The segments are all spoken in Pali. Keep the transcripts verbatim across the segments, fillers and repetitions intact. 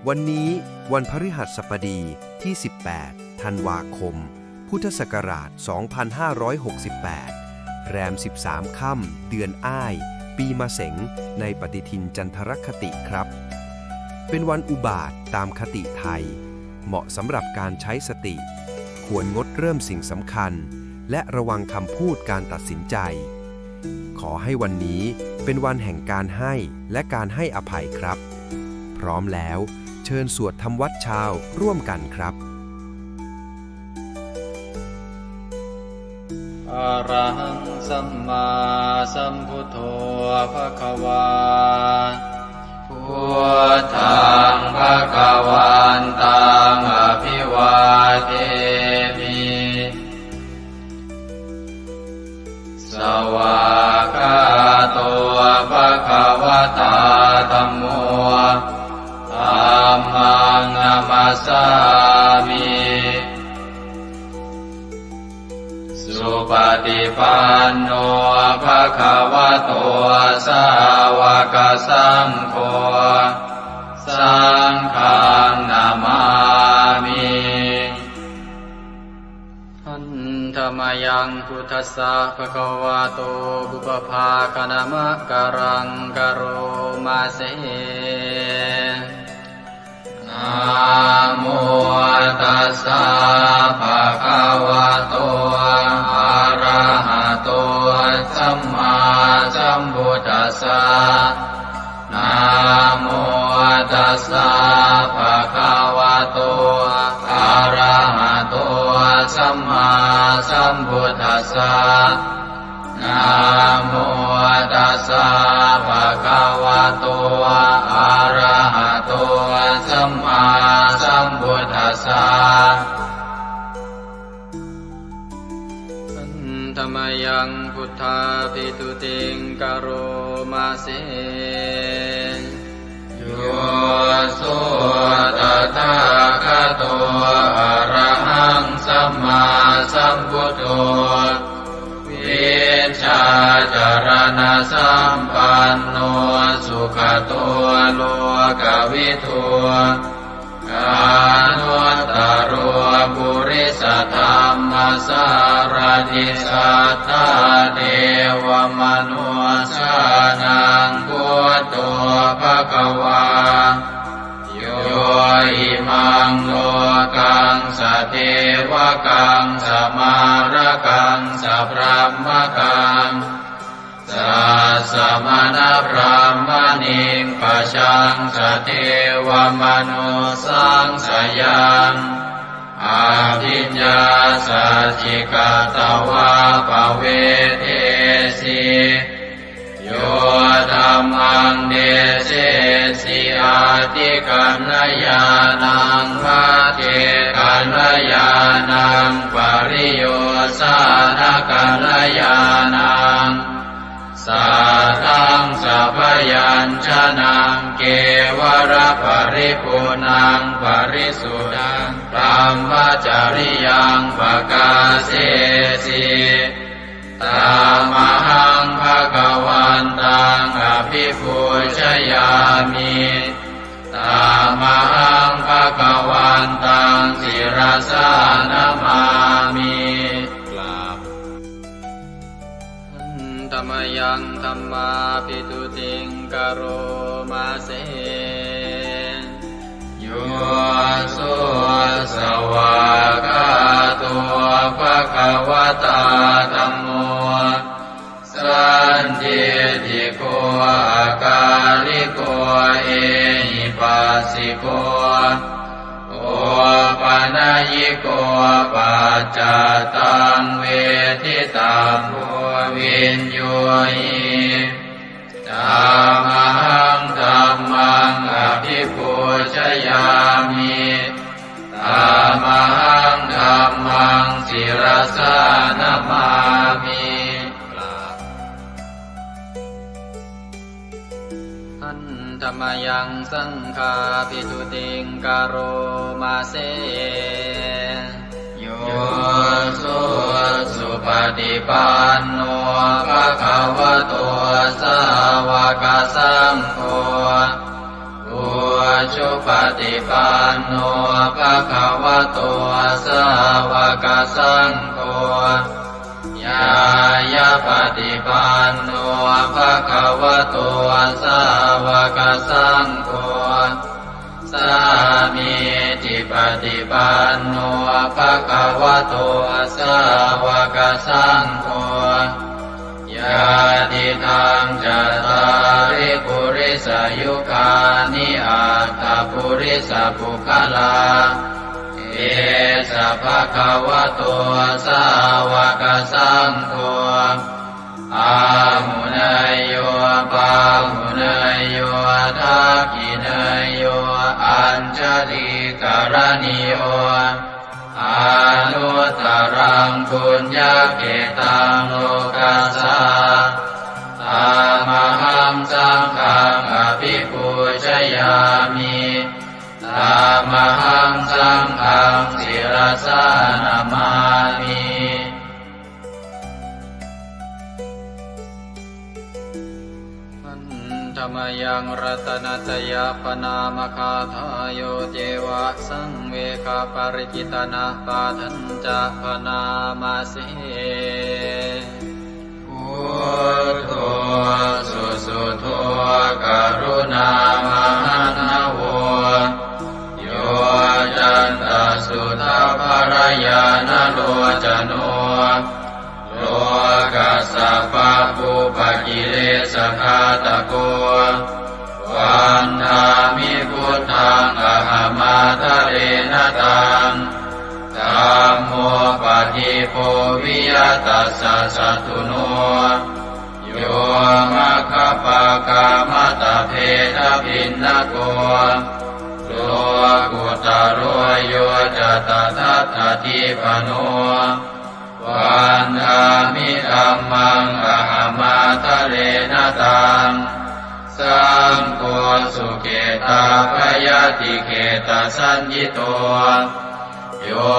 วันนี้วันพฤหัสบดีที่ สิบแปด ธันวาคม พุทธศักราช สองพันห้าร้อยหกสิบแปด แรม สิบสาม ค่ำ เดือนอ้าย ปีมะเสง ในปฏิทินจันทรคติครับ เป็นวันอุบาทตามคติไทย เหมาะสำหรับการใช้สติ ควรงดเริ่มสิ่งสำคัญ และระวังคำพูดการตัดสินใจ ขอให้วันนี้เป็นวันแห่งการให้และการให้อภัยครับ พร้อมแล้ว เชิญสวดทำวัตรเช้าร่วมกันครับ Arahaṃ sammāsambuddho bhagavā. Buddhaṃ bhagavantaṃ abhivādemi. Svākkhāto bhagavatā dhammo. Dhammaṃ namassāmi. Supaṭipanno bhagavato sāvakasaṅgho. Saṅghaṃ namāmi. Handa mayaṃ buddhassa bhagavato pubbabhāganamakāraṃ karoma se. Namo tassa bhagavato arahato sammāsambuddhassa. Namo tassa bhagavato arahato sammāsambuddhassa. Namo tassa bhagavato arahato sammāsambuddhassa. Handa mayaṃ buddhābhistutiṃ karoma se. Yo so tathāgato arahaṃ sammāsambuddho, vijjācaraṇasampanno sugato lokavidū, anuttaro purisadammasārathi satthā devamanussānaṃ buddho bhagavā. Yo imaṃ lokaṃ sadevakaṃ samārakaṃ sabrahmakaṃ sassamaṇabrāhmaṇiṃ pajaṃ sadevamanussāṃ sayaṃ abhiññāsacchikatvā pavedesi. Yo dhammaṃ desesi atthikaññāṇaṃ, pacchekakaññāṇaṃ, pariyosānakaññāṇaṃ, saddaṃ sabyañjanaṃ, kevalaparipuṇṇaṃ parisuddhaṃ brahmacariyaṃ pakāsesi. Tamahaṃ bhagavantaṃ abhipūjayāmi. Tamahaṃ bhagavantaṃ sirasā namāmi. กราบ Handa mayaṃ dhammābhistutiṃ karoma se. Yo so svākkhāto bhagavatā dhammo, sandiṭṭhiko akāliko ehipassiko, opanayiko paccattaṃ veditabbo viññūhi. Tamahaṃ dhammaṃ abhipūjayāmi. Tamahaṃ dhammaṃ sirasā namāmi. กราบ Handa mayaṃ saṅghābhistutiṃ karoma se. Yo so supaṭipanno bhagavato sāva sāvakasaṅgho, ujupaṭipanno bhagavato sāvakasaṅgho, ñāyapaṭipanno bhagavato sāvakasaṅgho, sāmīcipaṭipanno bhagavato sāvakasaṅgho, yadidaṃ cattāri purisayugāni aṭṭha purisapuggalā, esa bhagavato sāvakasaṅgho, āhuneyyo pāhuneyyo dakkhiṇeyyo añjalikaraṇīyo, anuttaraṃ puññakkhettaṃ lokassā. Tamahaṃ saṅghaṃ abhipūjayāmi. Tamahaṃ saṅghaṃ sirasā namāmi. Handa mayaṃ ratanattayappaṇāmagāthā, yo ceva saṃvegaparikittanapāṭhañca bhaṇāma se. Buddho susuddho karuṇāmahaṇṇavo, yoccantasuddhabbarañāṇalocano, lokassa pabbupakilesagāthako, vandāmi buddhaṃ ahamādarena taṃ. Dhammo padīpo viya tassa satthuno, yo maggapākamattabhedabhinnako, lokuttaro yo ca tadattadīpano, vandāmi dhammaṃ ahamādarena taṃ. Saṅgho sukhetappayatiṭṭhetasaññito, yo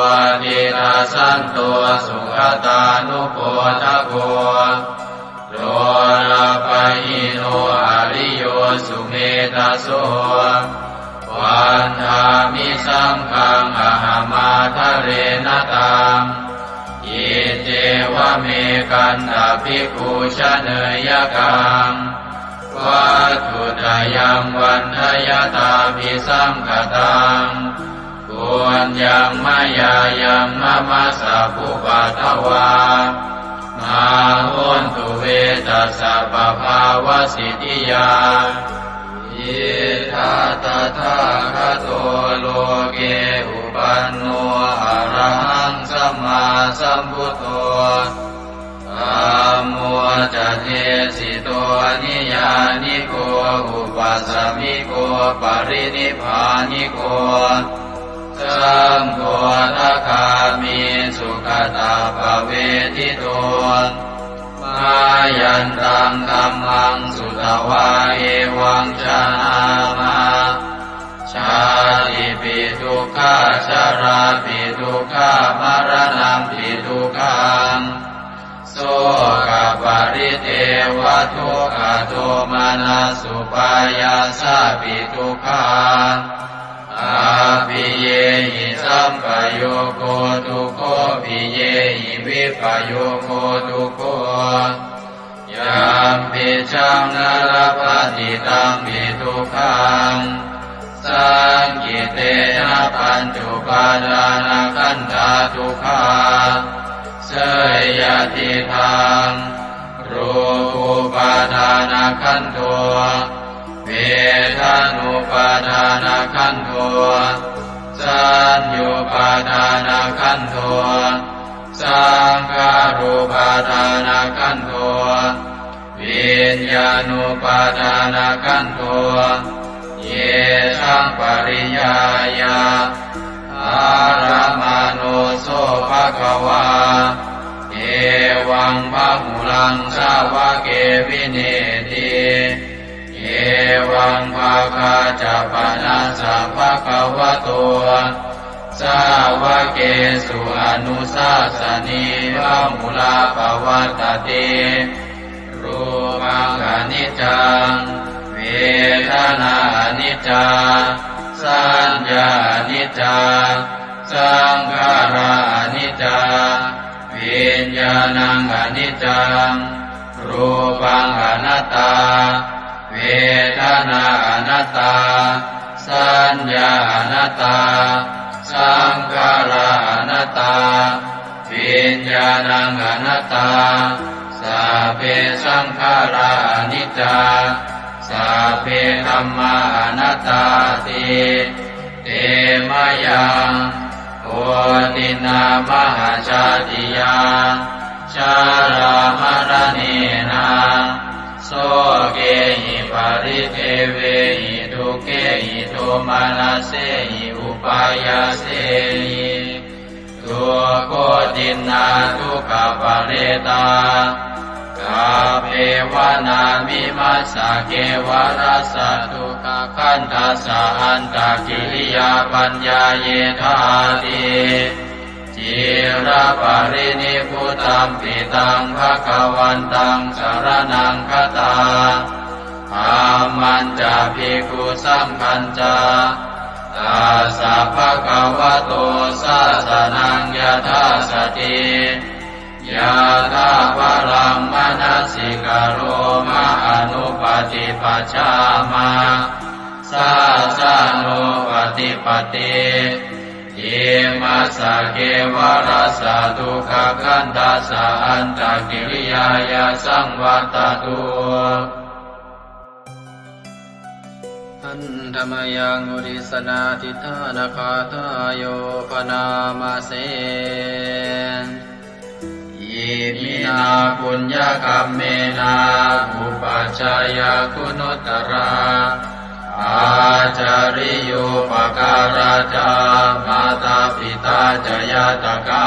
tiṇṇasanto sugatānubodhako, lolapahīno ariyo sumedhaso, vandāmi saṅghaṃ ahamādarena taṃ. Iccevamekantabhikkhū janeyakaṃ, vatthuttayaṃ vandayattabhisaṅkhataṃ, puññaṃ mayā yaṃ mama sabbupaddavā, mā hontu ve tassa pabhāvasiddhiyā. Idha tathāgato loke uppanno arahaṃ sammāsambuddho, dhammo ca desito niyyāniko upasamiko parinibbāniko, saṅgho sakāmi sugatappavedito. Mayantaṃ dhammaṃ sutvā evaṃ janāma, jātipi dukkhā jarāpi dukkhā maraṇampi dukkhaṃ, sokaparidevadukkhadomanassupāyāsāpi dukkhā, appiyehi sampayogo dukkho, piyehi vippayogo dukkho, yampicchaṃ na labhati tampi dukkhaṃ, saṅkhittena pañcupādānakkhandhā dukkhā. Seyyathidaṃ, rūpupādānakkhandho, vedanupādānakkhandho, saññupādānakkhandho, saṅkhārupādānakkhandho, viññāṇupādānakkhandho. Yesaṃ pariññāya ārāmaṇo so bhagavā, evaṃ bahulaṃ sāvake vineeti. Evaṃ bhāgā ca panassa bhagavato sāvakesu anussāsanī bahulā pavattati. Rūpaṃ khaṇi niccaṃ, vedanā aniccā, saññā aniccā, saṅkhārā aniccā, viññāṇaṃ aniccaṃ, rūpaṃ anattā, vedanā anattā, saññā anattā, saṅkhārā anattā, viññāṇaṃ anattā, sabbe saṅkhārā aniccā, sabbe dhammā anattāti. Te mayaṃ otiṇṇā mahājātiyā, jarāmaraṇena, sokehi paridevehi dukkhehi domanassehi upāyāsehi, dukkhotiṇṇā dukkhaparetā, kappevānamimassa kevalassa dukkhakandhassa antakiriyā paññāyedhāti. Ciraparinibbutampi taṃ bhagavantaṃ saraṇaṃ gatā, dhammañca bhikkhusaṅghañca, tassa bhagavato sāsanaṃ yathāsati, yathābalaṃ manasikaroma anuppaṭipajjāma, sāsanūpaṭipatti. Imassa kevalassa dukkhakandhassa antakiriyāya saṃvattatu. Handa mayaṃ uddissanādhiṭṭhānagāthāyo bhaṇāma se. Iminā puññakammena upajjhāyā guṇuttarā, ācariyūpakārā ca mātā pitā ca ñātakā,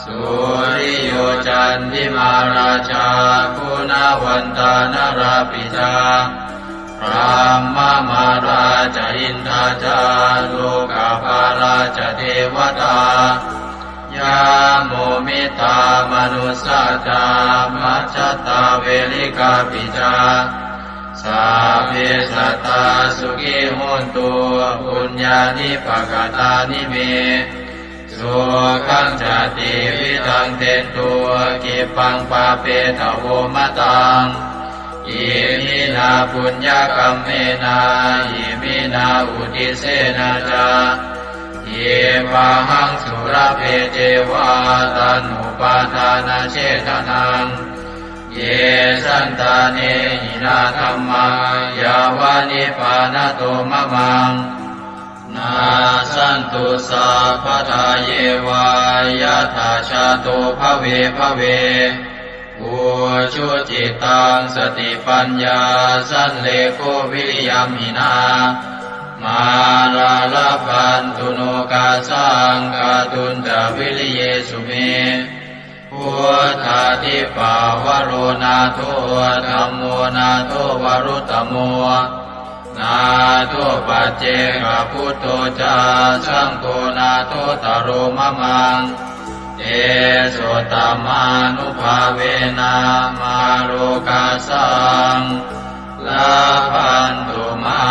suriyo candimā rājā guṇavantā narāpi ca, brahmamārā ca indā ca lokapālā ca devatā, yamo mittā manussā ca majjhattā verikāpi ca, sabbe sattā sukhī hontu puññāni pakatāni me, sukhañca tividhaṃ dentu khippaṃ pāpetha vomataṃ. Iminā puññakammena iminā uddissena ca khippāhaṃ sulabhe ceva taṇhupādānachedanaṃ. Ye santāne hinā dhammā yāva nibbānato mamaṃ, nassantu sabbadā yeva yattha jāto bhave bhave. Ujucittaṃ satipaññā sallekho viriyamhinā, mārā labhantu nokāsaṃ kātuñca viriyesu me. Buddhādhipavaro nātho, dhammo nātho varuttamo, nātho paccekabuddho ca, saṅgho nāthottaro mamaṃ. Tesottamānubhāvena mārokāsaṃ labhantu mā.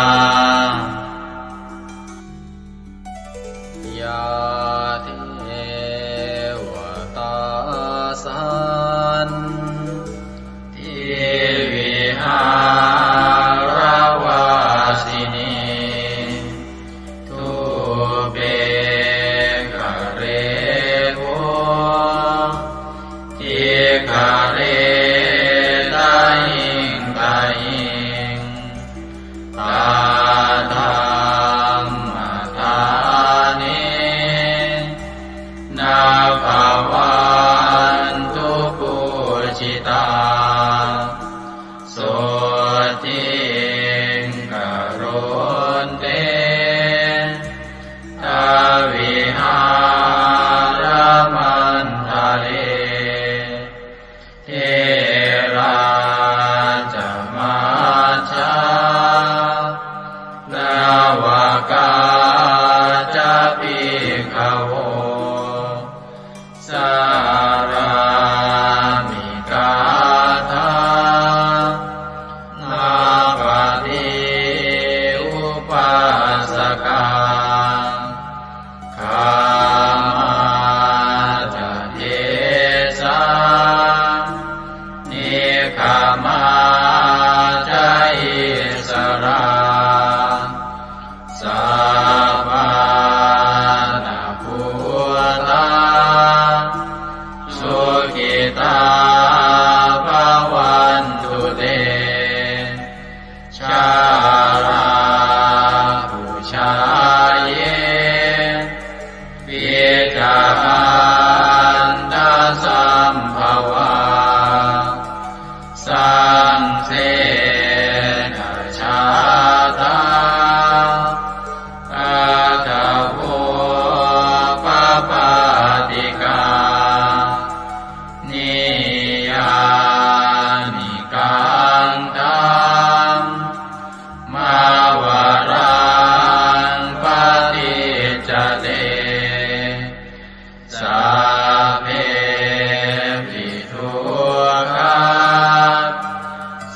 Yā devatā santivihāravāsinī, thūpe ghare bodhighare tahiṃ tahiṃ, Samā ca issarā, sappāṇabhūtā, sukhitā bhavantu te. Jalābujā yepi ca aṇḍasambhavā, saṃsedajātā athavopapātikā, niyyānikaṃ dhammavaraṃ paṭicca te, sabbepi dukkhā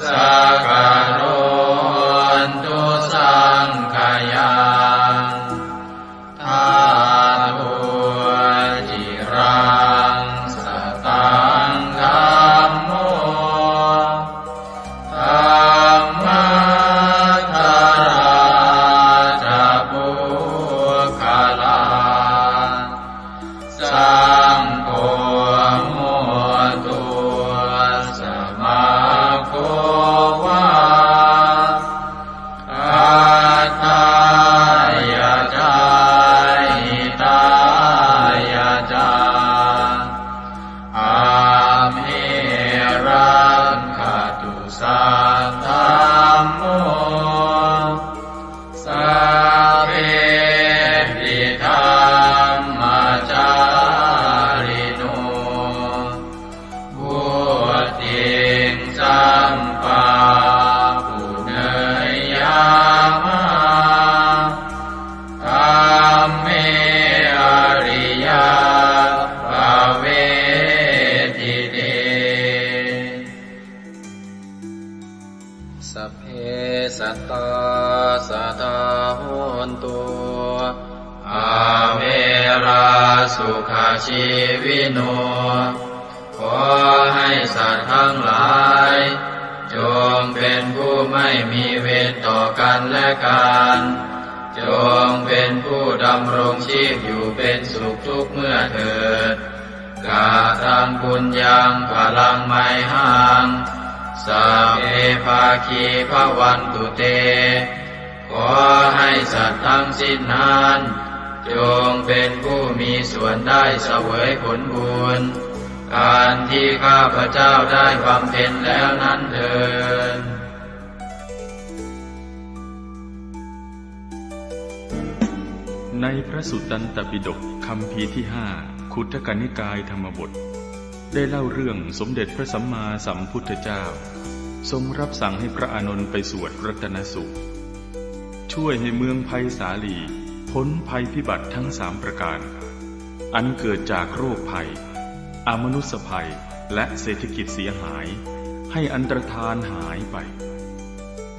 saṅkarontu saṅkhayaṃ. Ṭhātu ciraṃ sataṃ dhammo, dhammaddharā ca puggalā, saṅgho hotu samaggo va, atthāya ca hitāya ca. Amhe rakkhatu saddhammo, sabbepi dhammacārino, vuḍḍhiṃ sampāpuṇeyyāma, dhamme ariyappavedite. Sabbe sattā sadā hontu, averā sukhajīvino. ขอให้สัตว์ทั้งหลาย จงเป็นผู้ไม่มีเวรต่อกันและกัน จงเป็นผู้ดำรงชีพอยู่เป็นสุขทุกเมื่อเถิด Kataṃ puññaṃ phalaṃ mayhaṃ, sabbe bhāgī bhavantu te. ขอให้สัตว์ทั้งสิ้นนั้น จงเป็นผู้มีส่วนได้เสวยผลบุญ อันที่ข้าพเจ้าได้บำเพ็ญแล้วนั้นเทอญ ในพระสุตตันตปิฎกคัมภีร์ที่ห้า ขุททกนิกายธรรมบท ได้เล่าเรื่องสมเด็จพระสัมมาสัมพุทธเจ้า ทรงรับสั่งให้พระอานนท์ไปสวดรัตนสูตร ช่วยให้เมืองไพศาลีพ้นภัยพิบัติทั้งสามประการ อันเกิดจากโรคภัย อมนุสสภัย และเศรษฐกิจเสียหาย ให้อันตรธานหายไป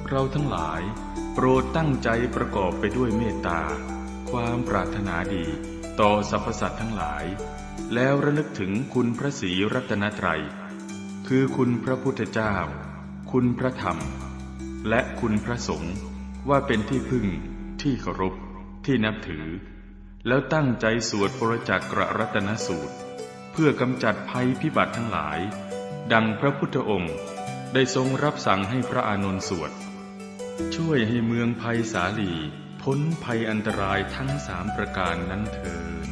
เราทั้งหลายโปรดตั้งใจประกอบไปด้วยเมตตา ความปรารถนาดีต่อสรรพสัตว์ทั้งหลาย แล้วระลึกถึงคุณพระศรีรัตนตรัย คือคุณพระพุทธเจ้า คุณพระธรรม และคุณพระสงฆ์ ว่าเป็นที่พึ่ง ที่เคารพ ที่นับถือ แล้วตั้งใจสวดปรจักกรัตนสูตร เพื่อกำจัดภัยพิบัติทั้งหลาย ดังพระพุทธองค์ได้ทรงรับสั่งให้พระอานนท์สวด ช่วยให้เมืองไพศาลีพ้นภัยอันตรายทั้งสามประการนั้นเทอญ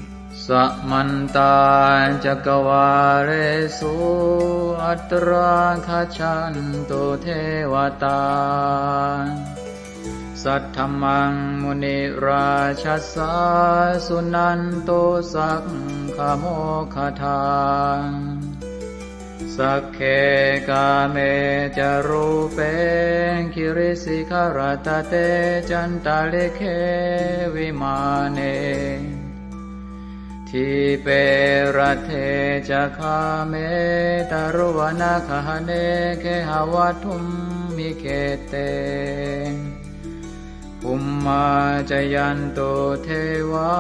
Samantā cakkavāḷesu atrāgacchantu devatā. Saddhammaṃ munirājassa suṇantu saggamokkhadaṃ. Sagge kāme ca rūpe girisikharataṭe cantalikkhe vimāne. Dīpe raṭṭhe ca gāme taruvanagahane gehavatthumhi khette. Bhummā cāyantu devā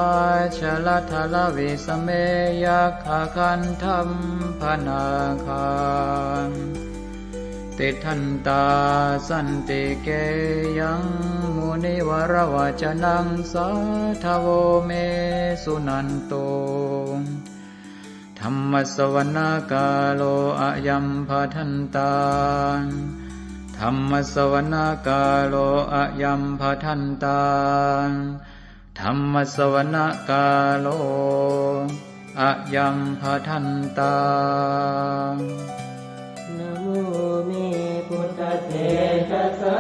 jalathalavisame yakkhagandhabbanāgā. tiṭṭhantā santike yaṃ munivaravacanaṃ sādhavo me suṇantu. Dhammassavanakālo ayambhadantā. Dhammassavanakālo ayambhadantā. Dhammassavanakālo ayambhadantā. Namo me buddhatejasā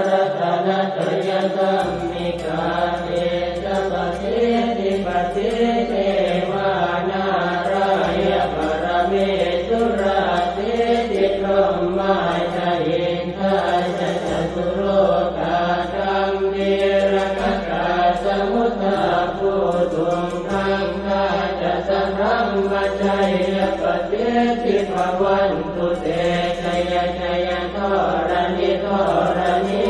ratanattayadhammikā tejapasiddhi pasīdevā nārāya paramesurā siddhibrahmā ca indā ca catulokā gambhīrakkhakā samuddā bhūtuṃ gaṅgā ca sabrahmajayya pasiddhi bhavantu te. Jaya jaya dharaṇi dharaṇī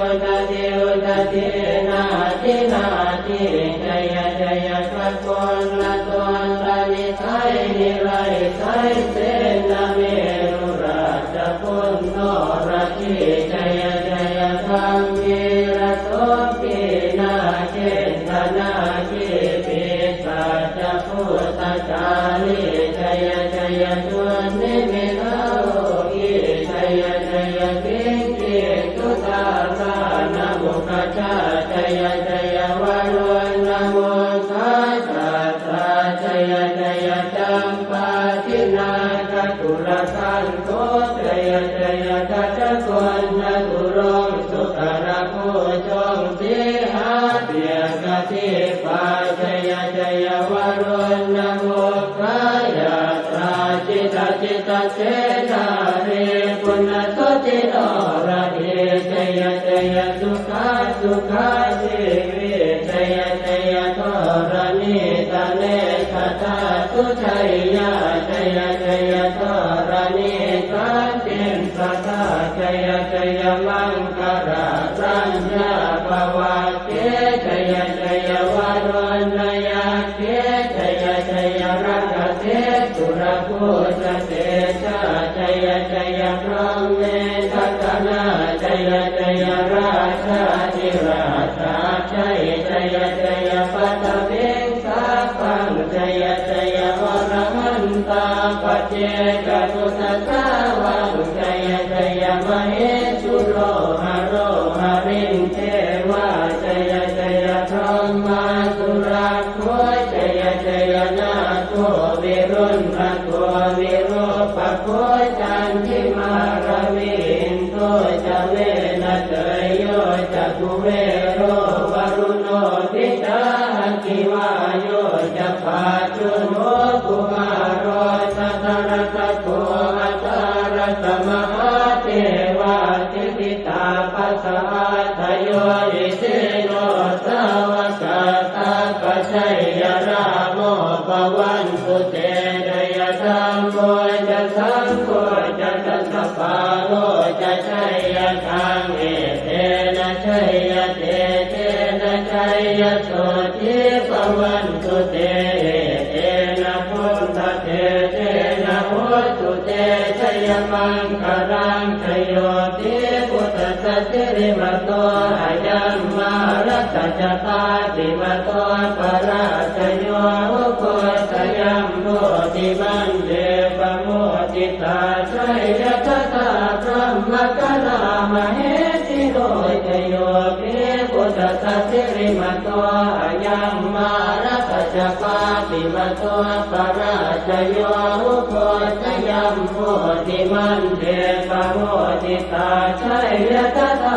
udadhi udadhī nadi nadī jaya jaya gaganalatantanisaya nirayasaya senameru rājabala noradī jaya jaya gambhīrasombhī nāgendanāgī pisācabhūtakālī jaya jaya dunnimittarogī jaya jaya siṅgī sudā dānamukhajā jaya jaya varuṇamukhasātrā jaya jaya campādināgakulagantho jaya jaya gajagonnaturaṅga sukarabhujaṅga sīhabyagghadīpā jaya jaya varuṇamukhayātrā jita jita senārī puna suddhi noradī jaya jaya sukhā sukhā jīvī jaya jaya dharaṇītale sadā sujayā jaya jaya dharaṇī santin sadā jaya jaya maṅkararaññā bhavagge jaya jaya varuṇayakkhe jaya jaya rakkhase surabhujatejā jaya jaya brahmendagaṇā jaya jaya rājādhirājasājjai jaya jaya paṭhaviṃ sabbaṃ jaya jaya arahantā paccekabuddhasāvaṃ jaya jaya mahesuro haro harindevā jaya jaya brahmā surakkho jaya jaya nāgo viruḷhako virūpakkho candimā ravi indo ca venateyyo ca kuvero varuṇopi ca aggi vāyo ca pājuṇho kumāro dhataraṭṭhako aṭṭhārasa mahādevā siddhitāpasa-ādayo isino sāvakā sabbā jaya rāmo bhavantu te jaya dhammo ca saṅgho ca dasapālo ca jayakaṃ etena jayatejena jayasotthī bhavantu te etena buddhatejena hotu te jayamaṅgalaṃ jayo pi buddhassa sirīmato ayaṃ mārassa ca pāpimato parājayo ugghosayuṃ bodhimaṇḍe pamoditā jaya tadā brahmagaṇā mahesino jayo pi buddhassa sirīmato ayaṃ mārassa ca pāpimato parājayo ugghosayuṃ bodhimaṇḍe pamoditā jaya tadā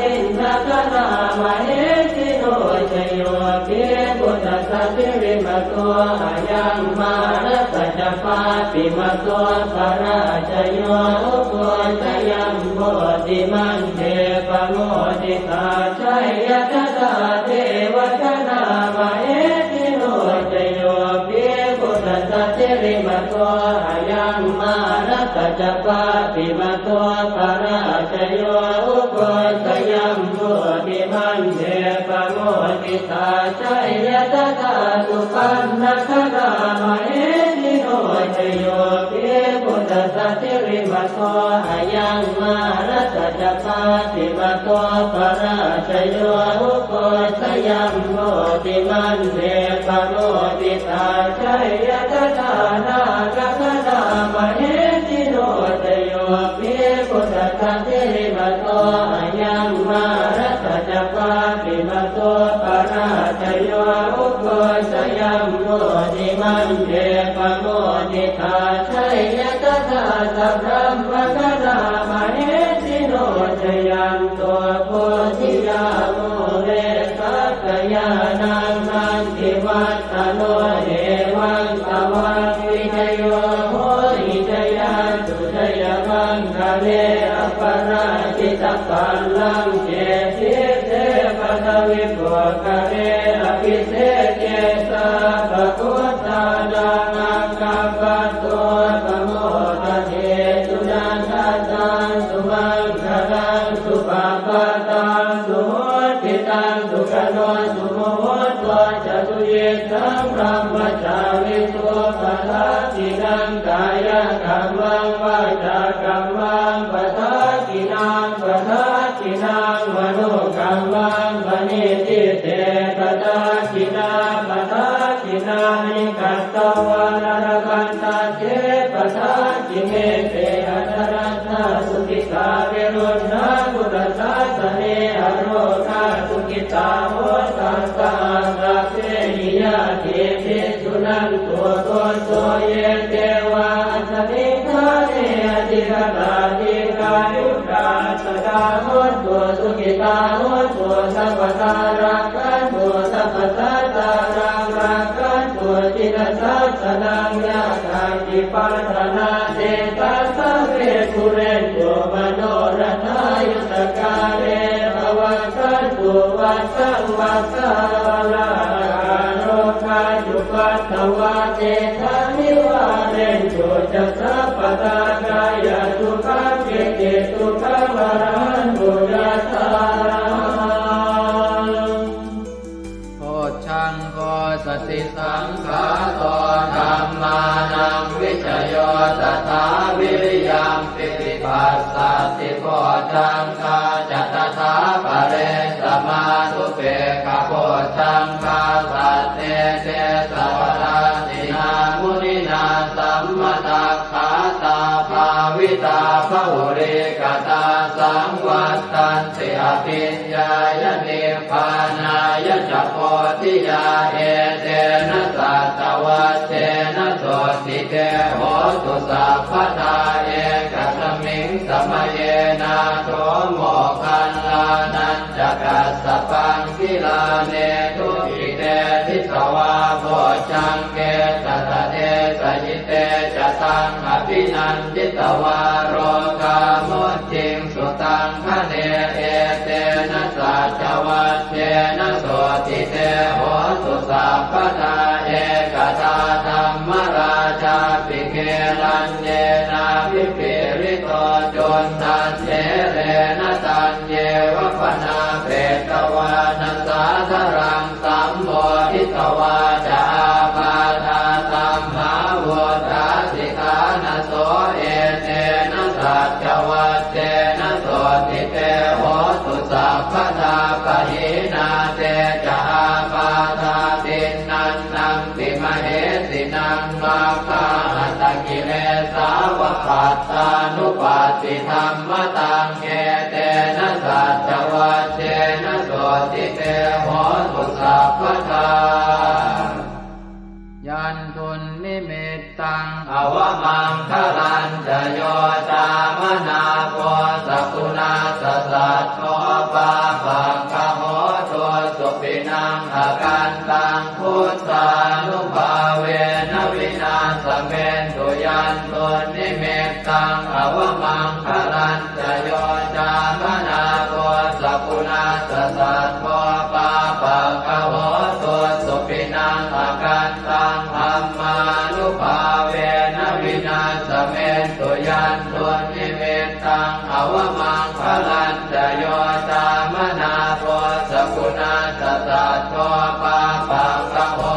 indagaṇā mahesino jayo pi buddhassa sirīmato ayaṃ mārassa ca pāpimato parājayo ugghosayuṃ bodhimaṇḍe pamoditā jaya tadā devagaṇā mahesino jayo pi buddhassa sirīmato ayaṃ mārassa ca pāpimato parājayo ugghosayuṃ bodhimaṇḍe pamoditā jaya tadā supaṇṇagaṇā mahesino jayo pi buddhassa sirīmato ayaṃ mā Mārassa ca pāpimato parājayo, ugghosayuṃ bodhimaṇḍe pamoditā, jaya tadā nāgagaṇā mahesino. Jayo hi buddhassa sirīmato ayaṃ, mārassa ca pāpimato parājayo, ugghosayuṃ bodhimaṇḍe pamoditā, jaya tadā sabrahmagaṇā mahesino. Jayanto bodhiyā mūle sakyānaṃ nandivaḍḍhano, evaṃ tvaṃ vijayo hohi jayassu jayamaṅgale, aparājitapallaṅke sīse paṭhavipokkhare, abhiseke sabbabuddhānaṃ aggappatto pamodati. Sunakkhattaṃ sumaṅgalaṃ supabhātaṃ suhuṭṭhitaṃ, sukhaṇo sumuhutto ca suyiṭṭhaṃ brahmacārisu, padakkhiṇaṃ kāyakammaṃ vācākammaṃ padakkhiṇaṃ, padakkhiṇaṃ manokammaṃ paṇidhī te padakkhiṇā, padakkhiṇāni katvāna labhantatthe padakkhiṇe. Te atthaladdhā sukhitā viruḷhā buddhasāsane, arogā sukhitā hotha saha sabbehi ñātibhi. Suṇantu bhonto ye devā asmiṃ ṭhāne adhigatā, dīghāyukā sadā hontu, sukhitā hontu sabbadā, rakkhantu sabbasattānaṃ, rakkhantu jinasāsanaṃ. Yā kāci patthanā tesaṃ sabbe pūrentu manorathā, yuttakāle pavassantu vassaṃ vassā, ālāhakā rogā cupaddavā tesaṃ nivārentu ca sabbadā, kāyasukhaṃ cittisukhaṃ arahantu yathārahaṃ. Bojjhaṅgo satisaṅkhāto dhammānaṃ vicayo tathā, viriyampīti passaddhi bojjhaṅgā ca tathāpare, samādhupekkhabojjhaṅgā sattete sabbadassinā, muninā sammadakkhātā bhāvitā bahulīkatā, saṃvattanti abhiññāya nibbānāya ca bodhiyā. Etena saccavajjena sotthi te hotu sabbadā, ekasmiṃ samaye nātho moggallānañca kassapaṃ, gilāne dukkhite disvā bojjhaṅge satta desayi. Te ca taṃ abhinanditvā rogā mucciṃsu taṅkhaṇe. Etena saccavajjena sotthi te hotu sabbadā. Ekadā dhammarājāpi gelaññenābhipīḷito, cundattherena taññeva bhaṇāpetvāna sādaraṃ, sammoditvā ca ābādhā tamhā vuṭṭhāsi ṭhānaso. Etena saccavajjena sotthi te hotu sabbadā. Pahīnā te ca ābādhā tiṇṇannampi mahesinaṃ, maggāhatakilesā va pattānuppattidhammataṃ. Etena saccavajjena sotthi te hotu sabbadā. Yandunnimittaṃ avamaṅgalañca yo cāmanāpo sakuṇassa saddo, pāpaggaho dussupinaṃ akantaṃ, buddhānubhāvena vināsamentu. Yandunnimittaṃ avamaṅgalañca yo cāmanāpo sakuṇassa saddo, pāpaggaho dussupinaṃ akantaṃ, dhammānubhāvena vināsamentu. Yandunnimittaṃ avamaṅgalañca yo cāmanāpo sakuṇassa saddo, pāpaggaho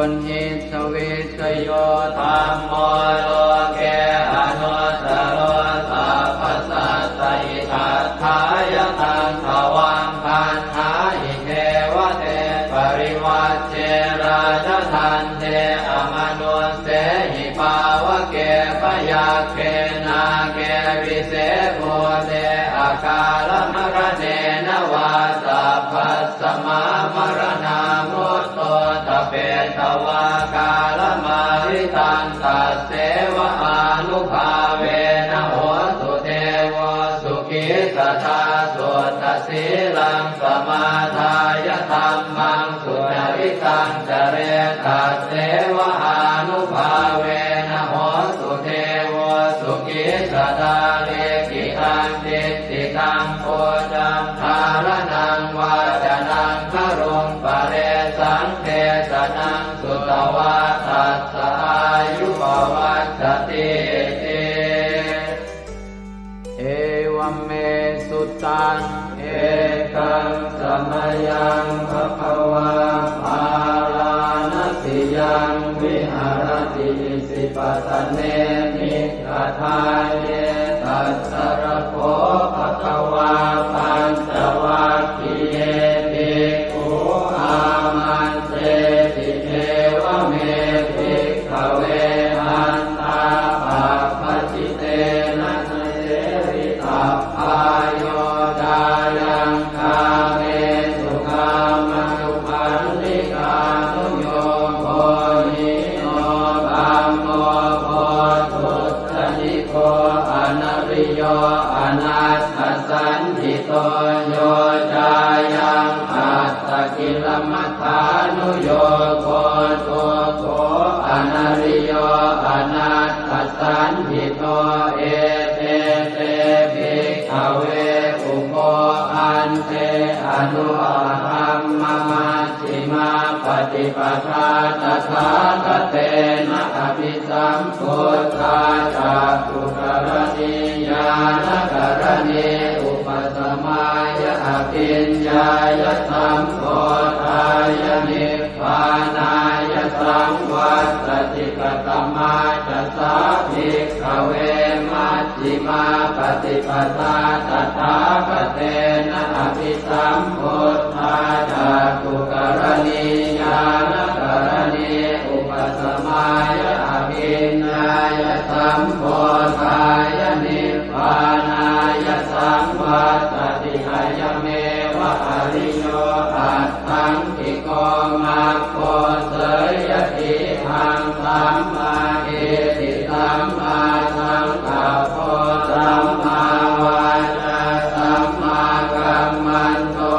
Uṇhissavijayo dhammo loke anuttaro sabbasattahitatthāya taṃ tvaṃ gaṇhāhi devate parivajje rājadaṇḍe amanussehi pāvake byagghe nāge vise bhūte akālamaraṇena vā sabbasmā maraṇā mutto ṭhapetvā kālamāritaṃ tasseva ānubhāvena hotu devo sukhī sadā. Suddhasīlaṃ samādāya dhammaṃ sucaritaṃ care tasseva ānubhāvena hotu devo sukhī sadā. Likkhitaṃ cintitaṃ pūjaṃ dhāraṇaṃ vācanaṃ garuṃ paresaṃ desanaṃ sutvā tassa āyu pavaḍḍhatīti. Evaṃ me sutaṃ. Ekaṃ samayaṃ bhagavā bārāṇasiyaṃ viharati isipatane migadāye. Tatra kho bhagavā pañcavaggiye bhikkhū āmantesi: Evaṃ me bhikkhave antā pabbajitena na sevitabbā. Yo cāyaṃ kāmesu kāmasukhallikānuyogo hīno gammo pothujjaniko anariyo anatthasañhito, yo cāyaṃ attakilamathānuyogo dukkho anariyo anatthasañhito, ete te bhikkhave ubho ante anupagamma majjhimā paṭipadā tathāgatena abhisambuddhā cakkhukaraṇī ñāṇakaraṇī upasamāya abhiññāya sambodhāya nibbānāya saṃvattati. Katamā ca sā bhikkhave maj jhimā paṭipadā tathāgatena abhisambuddhā cakkhukaraṇī ñāṇakaraṇī upasamāya abhiññāya sambodhāya nibbānāya saṃvattati? Ayameva ariyo aṭṭhaṅgiko maggo, seyyathīdaṃ: sammādiṭṭhi sammāsaṅkappo sammāvācā sammākammanto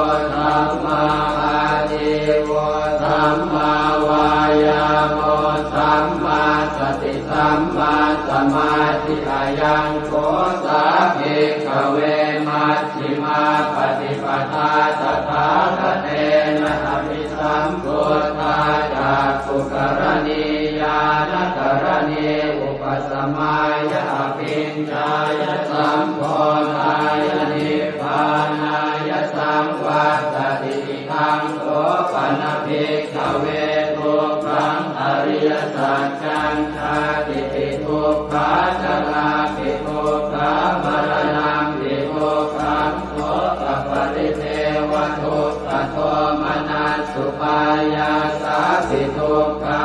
sammāājīvo sammāvāyāmo sammāsati sammāsamādhi. Ayaṃ kho sā bhikkhave maj jhimā paṭipadā tathāgatena abhisambuddhā cakkhukaraṇī ñāṇakaraṇī upasamāya abhiññāya sambodhāya nibbānāya saṃvattati. Idaṃ kho pana bhikkhave dukkhaṃ ariyasaccaṃ: jātipi dukkhā jarāpi dukkhā maraṇampi dukkhaṃ sokaparidevadukkhadomanassupāyāsāpi dukkhā,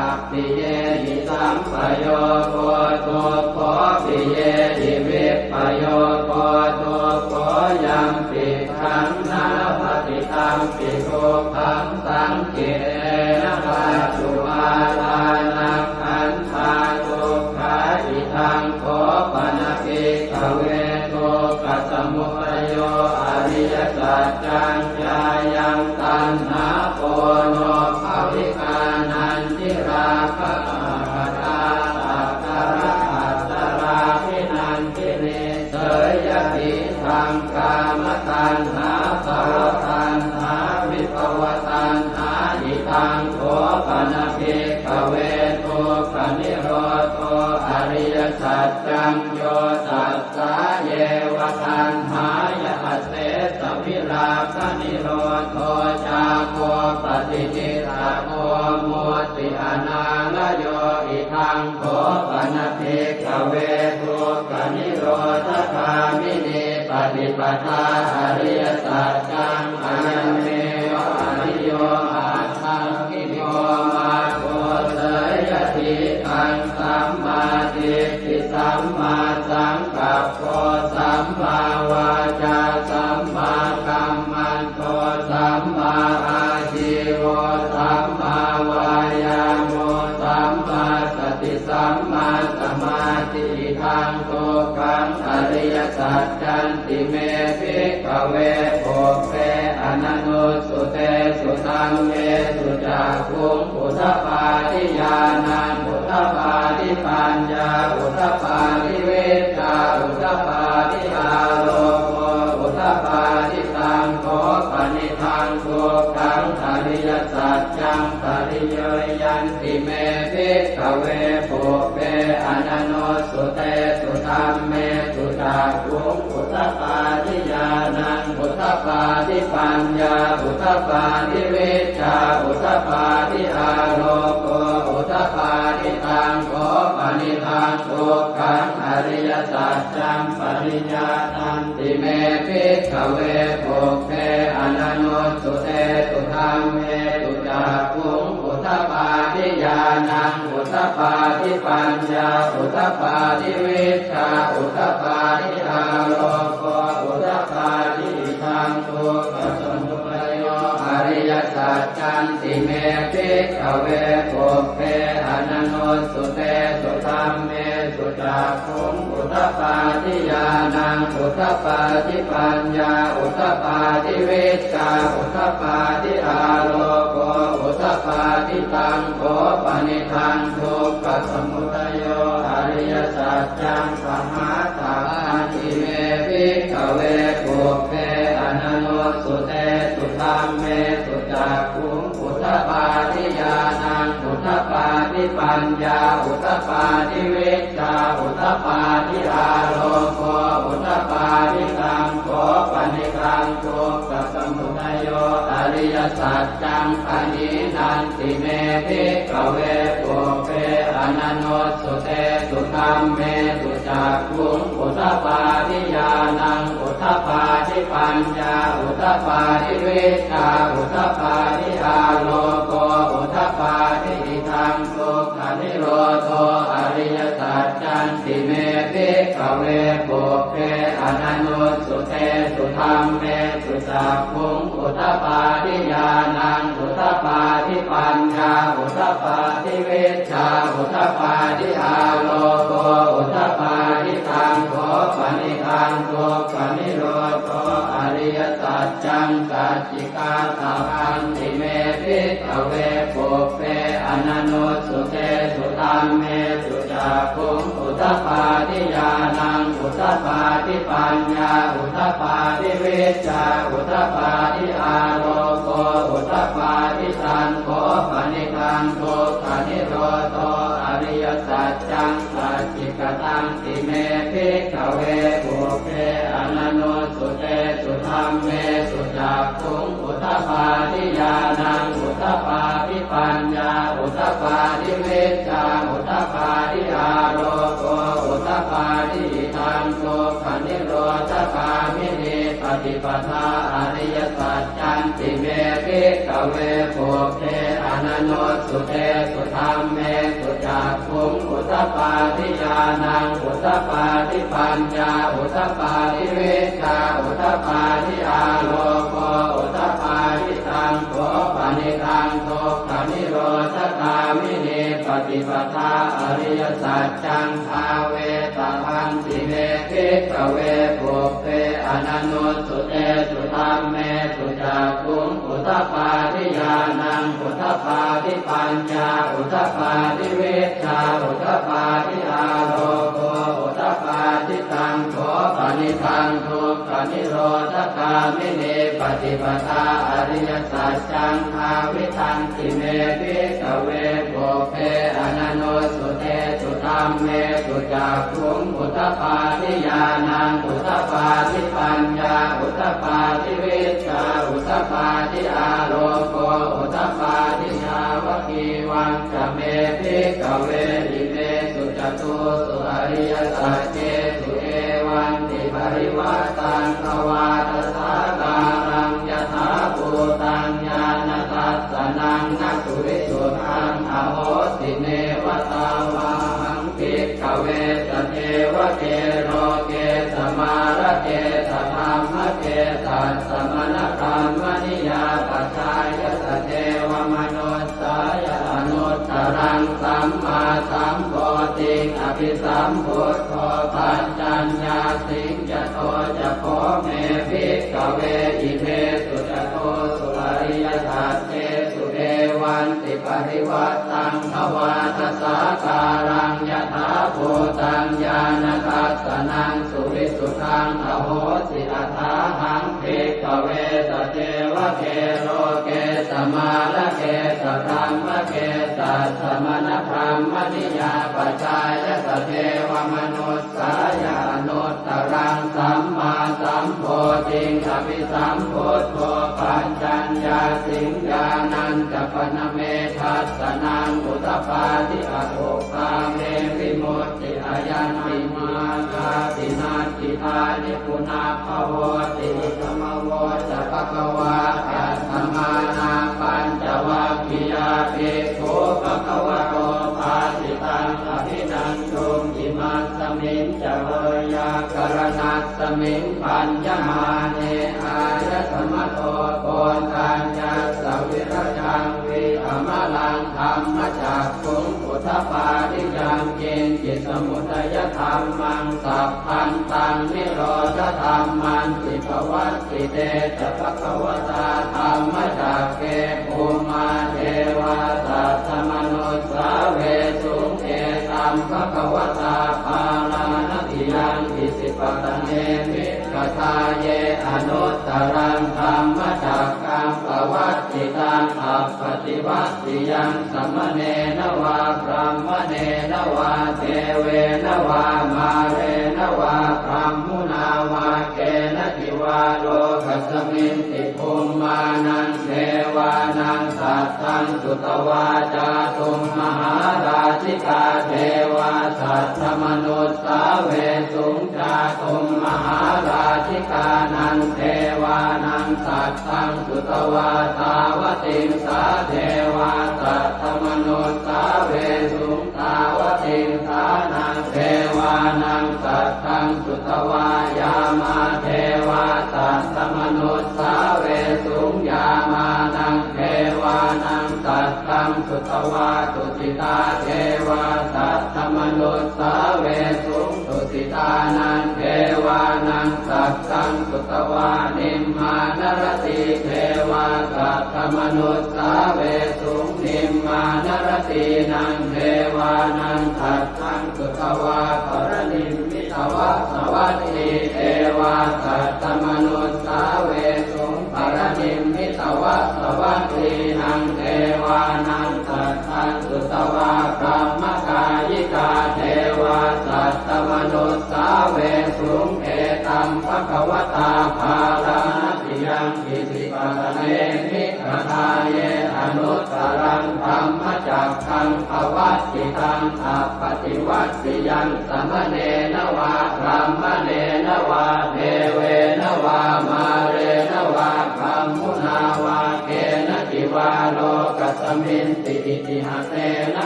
appiyehi sampayogo dukkho piyehi vippayogo dukkho, yampidaṃ na labhati tampi dukkhaṃ saṅkhittena pañcupādānakkhandhā dukkhā. Idaṃ kho pana bhikkhave dukkhasamudayo ariyasaccaṃ: yāyaṃ taṇhā ponobbhavikā nandirāgasahagatā tatra atatāladdhanandinī, seyyathīdaṃ: kāmataṇhā bhavataṇhā vibhavataṇhā. Idaṃ kho pana bhikkhave dukkhanirodho ariyasaccaṃ: yo tassāyeva taṇhāya asesavirāganirodho cāgo paṭinissaggo mutti anālayo. Idaṃ kho pana bhikkhave dukkhanirodhagāminī paṭipadā ariyasaccaṃ, ayameva ariyo aṭṭhaṅgiko maggo, seyyathīdaṃ: sammādiṭṭhi sammāsaṅkappo sammāvācā sammākammanto sammāājīvo sammāvāyāmo sammāsati sammāsamādhi. Idaṃ dukkhaṃ ariyasaccanti me bhikkhave pubbe ananussutesu dhammesu cakkhuṃ udapādi ñāṇaṃ udapādi paññā udapādi vijjā udapādi āloko udapādi. Taṃ kho panidaṃ dukkhaṃ ariyasaccaṃ pariññeyyanti me bhikkhave pubbe ananussutesu dhammesu cakkhuṃ udapādi ñāṇaṃ udapādi paññā udapādi vijjā udapādi āloko udapādi. Taṃ kho panidaṃ dukkhaṃ ariyasaccaṃ pariññātanti me bhikkhave pubbe ananussutesu dhammesu cakkhuṃ udapādi ñāṇaṃ udapādi paññā udapādi vijjā udapādi āloko udapādi. Idaṃ dukkhasamudayo ariyasaccanti me bhikkhave pubbe ananussutesu dhammesu cakkhuṃ udapādi ñāṇaṃ udapādi paññā udapādi vijjā udapādi āloko udapādi. Taṃ kho panidaṃ dukkhasamudayo ariyasaccaṃ pahātabbanti me bhikkhave pubbe ananussutesu dhammesu cakkhuṃ udapādi ñāṇaṃ udapādi paññā udapādi vijjā udapādi āloko udapādi. Taṃ kho panidaṃ dukkhasamudayo ariyasaccaṃ pahīnanti me bhikkhave pubbe ananussutesu dhammesu cakkhuṃ udapādi ñāṇaṃ udapādi paññā udapādi vijjā udapādi āloko udapādi. Idaṃ dukkhanirodho ariyasaccanti me bhikkhave pubbe ananussutesu dhammesu cakkhuṃ udapādi ñāṇaṃ udapādi paññā udapādi vijjā udapādi āloko udapādi. Taṃ kho panidaṃ dukkhanirodho ariyasaccaṃ sacchikātabbanti me bhikkhave pubbe ananussutesu dhammesu cakkhuṃ udapādi ñāṇaṃ udapādi paññā udapādi vijjā udapādi āloko udapādi. Taṃ kho panidaṃ dukkhanirodho ariyasaccaṃ sacchikatanti me bhikkhave pubbe ananussutesu dhammesu cakkhuṃ udapādi ñāṇaṃ udapādi paññā udapādi vijjā udapādi āloko udapādi. Idaṃ dukkhanirodhagāminī paṭipadā ariyasaccanti me bhikkhave pubbe ananussutesu dhammesu cakkhuṃ udapādi ñāṇaṃ udapādi paññā udapādi vijjā udapādi āloko udapādi. Taṃ kho panidaṃ dukkhanirodhagāminī paṭipadā ariyasaccaṃ bhāvetabbanti me bhikkhave pubbe ananussutesu dhammesu cakkhuṃ udapādi ñāṇaṃ udapādi paññā udapādi vijjā udapādi āloko udapādi. Taṃ kho panidaṃ dukkhanirodhagāminī paṭipadā ariyasaccaṃ bhāvitanti me bhikkhave pubbe ananussutesu dhammesu cakkhuṃ udapādi ñāṇaṃ udapādi paññā udapādi vijjā udapādi āloko udapādi. Yāvakīva ca me bhikkhave imesu catūsu ariyasaccesu evantiparivaṭṭaṃ dvādasākāraṃ yathābhūtaṃ ñāṇadassanaṃ na suvisuddhaṃ ahosi. Neva tāvāhaṃ bhikkhave sadevake loke samārake sadhammake sassamaṇabrāhmaṇiyā pajāya sadevamanussāya anuttaraṃ sammāsambodhiṃ abhisambuddho paccaññāsiṃ. Yato ca kho me bhikkhave imesu catūsu ariyasaccesu evantiparivaṭṭaṃ dvādasākāraṃ yathābhūtaṃ ñāṇadassanaṃ suvisuddhaṃ ahosi. Athāhaṃ bhikkhave sadevake loke samārake sadhammake sassamaṇabrāhmaṇiyā pajāya sadevamanussāya anuttaraṃ sammāsambodhiṃ abhisambuddho paccaññāsiṃ. Ñāṇañca pana me dassanaṃ udapādi, akuppā me vimutti, ayaṃ nibbānāti, natthidāni punabbhavoti. Idamavoca bhagavā. Attamanā pañcavaggiyā bhikkhū bhagavato bhāsitaṃ abhinanduṃ. Imasmiñca veyyākaraṇasmiṃ bhaññamāne āyasmato Koṇḍaññassa virajaṃ vītamalaṃ dhammacakkhuṃ udapādi: yaṅkiñci samudayadhammaṃ sabbantaṃ nirodhadhammanti. Pavattite ca bhagavatā dhammacakke bhummā devā saddamanussāvesuṃ: etaṃ bhagavatā Bārāṇasiyaṃ Isipatane Migadāye anuttaraṃ dhammacakkaṃ pavattitaṃ appaṭivattiyaṃ samaṇena vā brāhmaṇena vā devena vā mārena vā brahmunā vā kenaci vā lokasminti. Bhummānaṃ devānaṃ saddaṃ sutvā cātummahārājikā devā saddamanussāvesuṃ. Cātummahārājikānaṃ devānaṃ saddaṃ sutvā tāvatiṃsā devā saddamanussāvesuṃ. Tāvatiṃsānaṃ devānaṃ saddaṃ sutvā yāmā devā saddamanussāvesuṃ. Yāmānaṃ devānaṃ saddaṃ sutvā tusitā devā saddamanussāvesuṃ. Tusitānaṃ devānaṃ saddaṃ sutvā nimmānaratī devā saddamanussāvesuṃ. Nimmānaratīnaṃ devānaṃ saddaṃ sutvā paranimmitavasavattī devā saddamanussāvesuṃ. Paranimmitavasavattīnaṃ devānaṃ saddaṃ sutvā brahmakāyikā devā saddamanussāvesuṃ. Etaṃ bhagavatā Bārāṇasiyaṃ Isipatane Migadāye anuttaraṃ dhammacakkaṃ pavattitaṃ appaṭivattiyaṃ samaṇena vā brāhmaṇena vā devena vā mārena vā brahmunā vā kenaci vā lokasminti. Itiha tena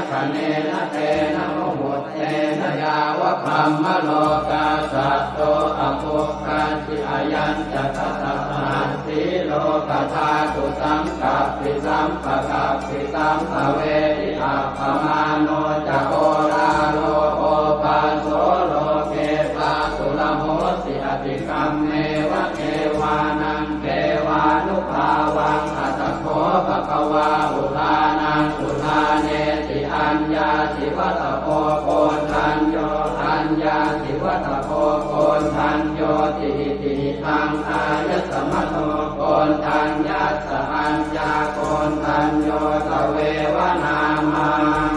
khaṇena tena muhuttena yāva brahmalokā saddo abbhuggacchi. Ayañca dasasahassī lokadhātu saṅkappi sampakappi sampavedhi. Appamāṇo ca oḷāro obhāso loke pāturahosi atikkammeva devānaṃ devānubhāvaṃ. Atha kho bhagavā udānaṃ udānesi: Aññāsi vata bho Koṇḍañño, aññāsi vata bho Koṇḍaññoti. Itihidaṃ āyasmato Koṇḍaññassa aññākoṇḍañño tveva nāmaṃ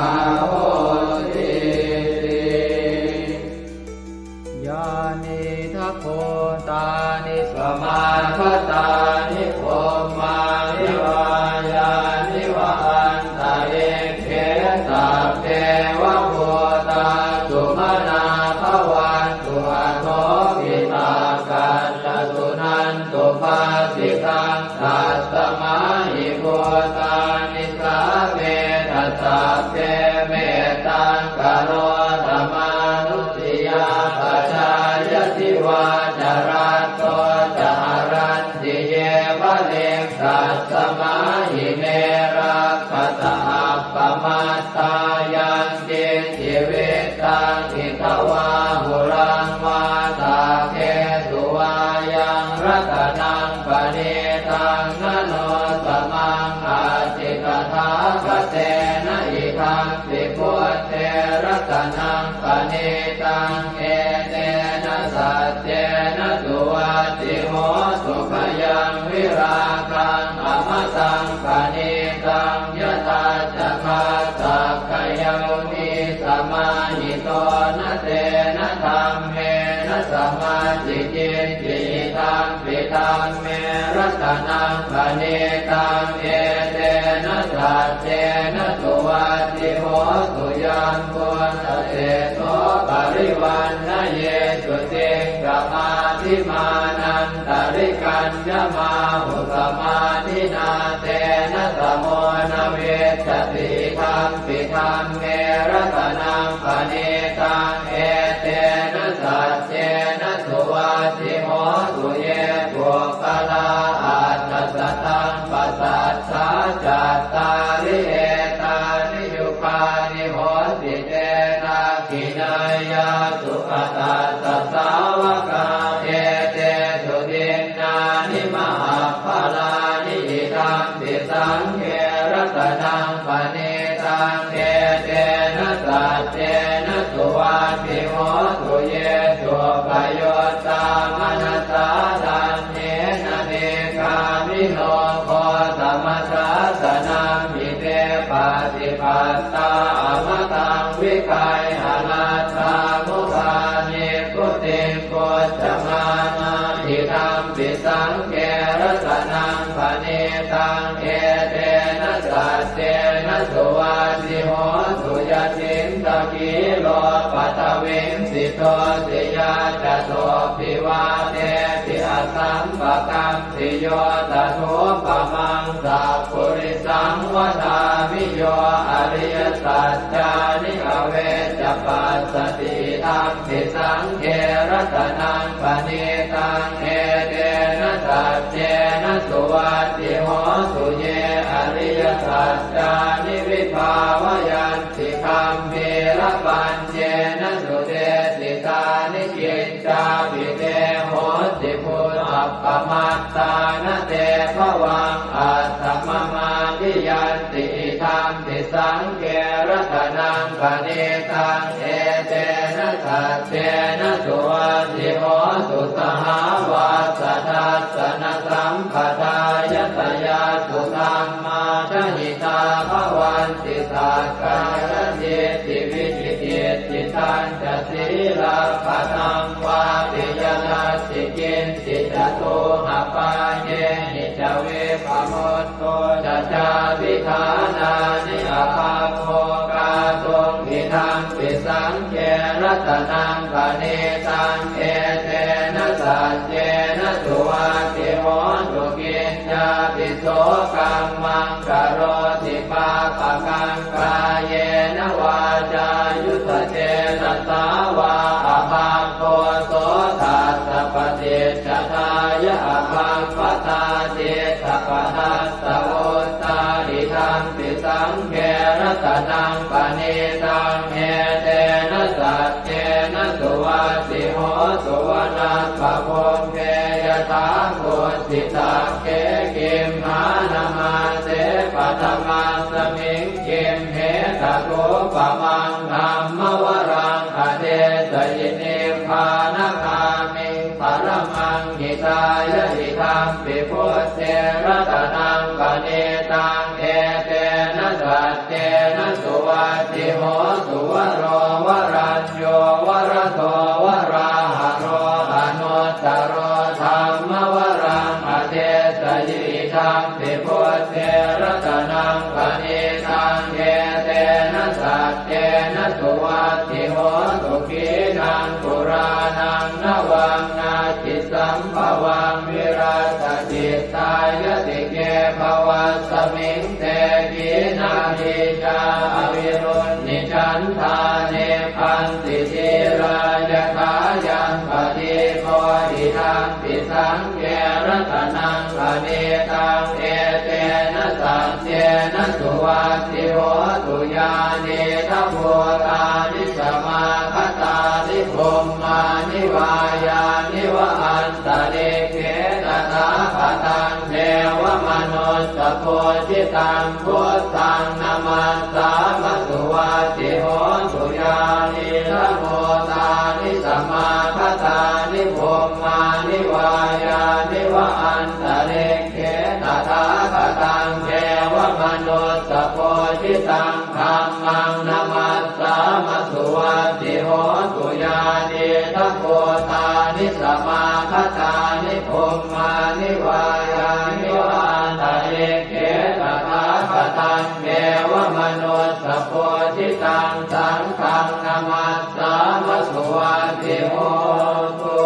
ahosīti. Yānīdha bhūtāni samāgatāni bhummāni vā yāni va anta Nisāmetha sabbe mettaṃ karotha mānusiyā pajāya divā ca ratto ca haranti yeva likkhasmā ime rakkhasa appamattā. Yaṅkiñci vittaṃ idha vā huraṃ vā saggesu vā yaṃ ratanaṃ paṇītaṃ na no samaṃ atthi tathāgatena idampi buddhe ratanaṃ paṇītaṃ etena saccena suvatthi hotu. Khayaṃ virāgaṃ amataṃ paṇītaṃ yadajjhagā sakyamunī samāhito na tena dhammena samatthi kiñci idampi dhamme ratanaṃ paṇītaṃ etena saccena suvatthi hotu. Yambuddhaseṭṭho parivaṇṇayī suciṃ samādhimānantarikaññamāhu samādhinā tena samo na vijjati idampi dhamme ratanaṃ paṇītaṃ etena saccena suvatthi hotu. Ye puggalā aṭṭha sataṃ pasaṭṭhā cattāri etāni yugāni honti te dakkhiṇeyyā sugatassa sāvakā etesu dinnāni mahapphalāni idampi saṅghe ratanaṃ paṇītaṃ etena saccena suvatthi hotu. Ye suppayuttā manasā daḷhena nikkāmino gotamasāsanamhi te pattipattā amataṃ vigayha laddhā mudhā nibbutiṃ bhuñjamānā idampi saṅghe ratanaṃ paṇītaṃ etena saccena suvatthi hotu. Yacchittakhīlo paṭhaviṃ sito siyā catubbhi vātebhi asampakampiyo tathūpamaṃ sappurisaṃ vadāmi yo ariyasaccāni avecca passati idampi saṅghe ratanaṃ paṇītaṃ etena saccena suvatthi hotu. Ye ariyasaccāni vibhāvayanti gambhīrapaññena sudesitāni kiccāpi te honti bhusappamattā na te bhavaṃ aṭṭhamamādiyanti idampi saṅghe ratanaṃ paṇītaṃ etena saccena suvatthi hotu. Sahāvassa dassanasampadāya tayassu dhammā jahitā bhavanti sakkāyadiṭṭhi vicikicchitañca sīlabbataṃ vāpi yadatthi kiñci catūhapāyehi ca vippamutto ca cābhiṭhānāni abhabbo kātuṃ idampi saṅghe ratanaṃ paṇītaṃ etena saccena suvatthi hotu. Kiñcāpi so kammaṃ karoti pāpakaṃ kāyena vācāyuda cetasā vā abhabbo so tassa paṭicchadāya abhabbatā cittapadassavutthā idampi saṅghe ratanaṃ paṇītaṃ etena saccena suvatthi hotu. Vanappagumbe yathā kussitagge gimhānamāse paṭhamasmiṃ gimhe tathūpamaṃ dhammavaraṃ adesayi nibbānagāmiṃ paramaṃ hitāya idampi buddhe ratanaṃ paṇītaṃ etena saccena suvatthi hotu. Varo varañño varado varāharo anuttaro dhammavaraṃ adesayi idampi buddhe ratanaṃ paṇītaṃ etena saccena suvatthi hotu. Khīṇaṃ purāṇaṃ navaṃ natthi sambhavaṃ virattacittāyatike bhavasmiṃ te Nicā avirūḷhichandā nibbanti dhīrā yathāyaṃ padīpo idampi saṅghe ratanaṃ paṇītaṃ etena saccena suvatthi hotu. Yānīdha bhūtāni samāgatāni bhummāni vā yāni va antalikkhe tathāgataṃ devamanussapūjitaṃ buddhaṃ namassāma suvatthi hotu. Yānīdha bhūtāni samāgatāni bhummāni vā yāni va antalikkhe tathāgataṃ devamanussapūjitaṃ dhammaṃ namassāma suvatthi hotu. Yānīdha bhūtāni samāgatāni bhummāni vā yāni va antalikkhe tathāgataṃ devamanussapūjitaṃ saṅghaṃ namassāma suvatthi hotu.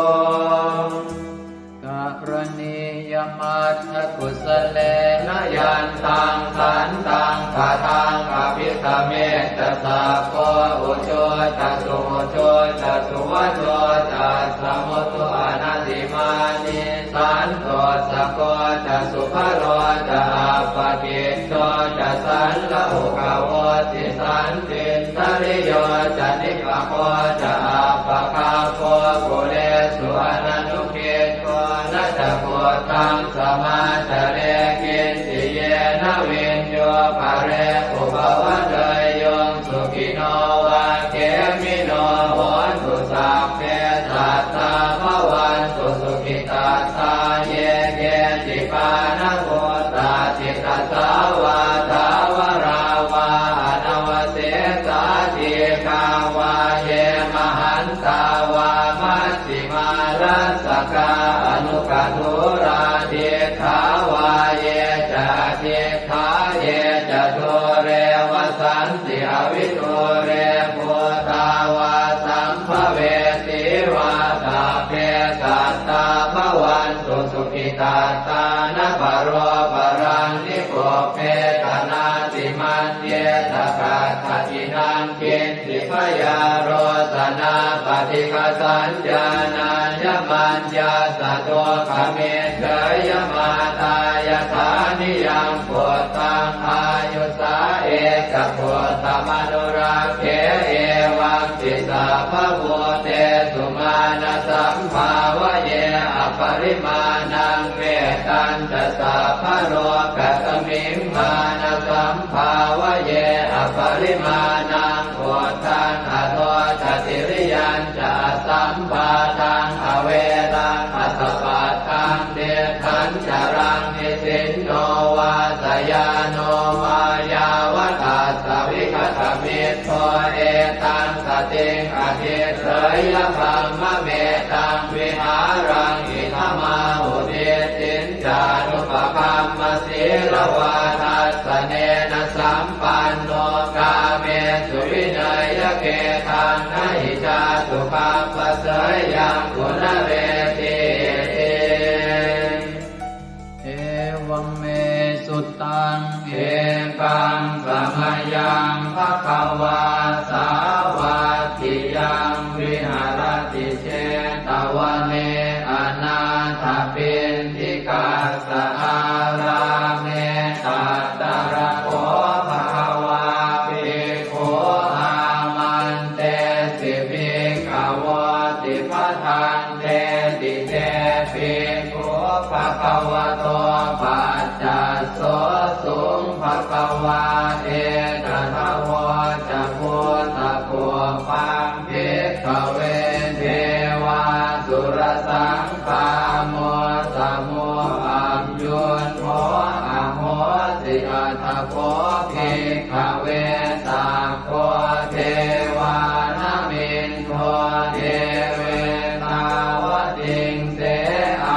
Karaṇīyamatthakusalena yantaṃ santaṃ padaṃ abhisamecca sakko ujū ca suhujū ca suvaco cassa mudu anatimānī santussako ca subharo ca appakicco ca sallahukavutti santindriyo ca nipako ca appagabbho kulesu ananu giddho. Na ca khuddaṃ samācare kiñci yena viññū pare upavadeyyuṃ. Sukhino vā khemino hontu sabbe sattā bhavantu sukhitattā. Ye keci pāṇabhūtatthi tasā vā thāvarā vā anavasesā dīghā vā ye mahantā vā maj jhimā rassakā aṇukathūlā diṭṭhā vā ye ca adiṭṭhā ye ca dūre vasanti avidūre bhūtā vā sambhavesī vā sabbe sattā bhavantu sukhitattā. Na paro paraṃ nikubbetha nātimaññetha katthaci naṃ kiñ ci byārosanā paṭighasaññā nāññamaññassa dukkhamiccheyya. Mātā yathā niyaṃ puttaṃ āyusā ekaputtamanurakkhe evampi sabbabhūtesu mānasambhāvaye aparimāṇaṃ. Mettañca sabbalokasmiṃ mānasambhāvaye aparimāṇaṃ uddhaṃ adho ca tiriyañca asambādhaṃ averaṃ asapattaṃ. Tiṭṭhañcaraṃ nisinno vā sayāno vā yāvatassa vigatamiddho etaṃ satiṃ adhiṭṭheyya brahmametaṃ vihāraṃ idhamāhu. Diṭṭhiñ ca anupagamma sīlavā dassanena sampanno kāmesu vineyya gedhaṃ na hi jātu gabbhaseyyaṃ punaretīti. Evaṃ me sutaṃ. Ekaṃ samayaṃ bhagavā sāvatthiyaṃ viharati jetavane anāthapiṇḍikassa ārāme. Tatra kho bhagavā bhikkhū āmantesi bhikkhavoti. Bhadanteti te bhikkhū bhagavato paccassosuṃ. Bhagavā etadavoca. Bhūtapubbaṃ bhikkhave devāsurasaṅ gāmo samo aññuñho ahosi. Atha kho bhikkhave sakko devānamindo devetāvatiṃse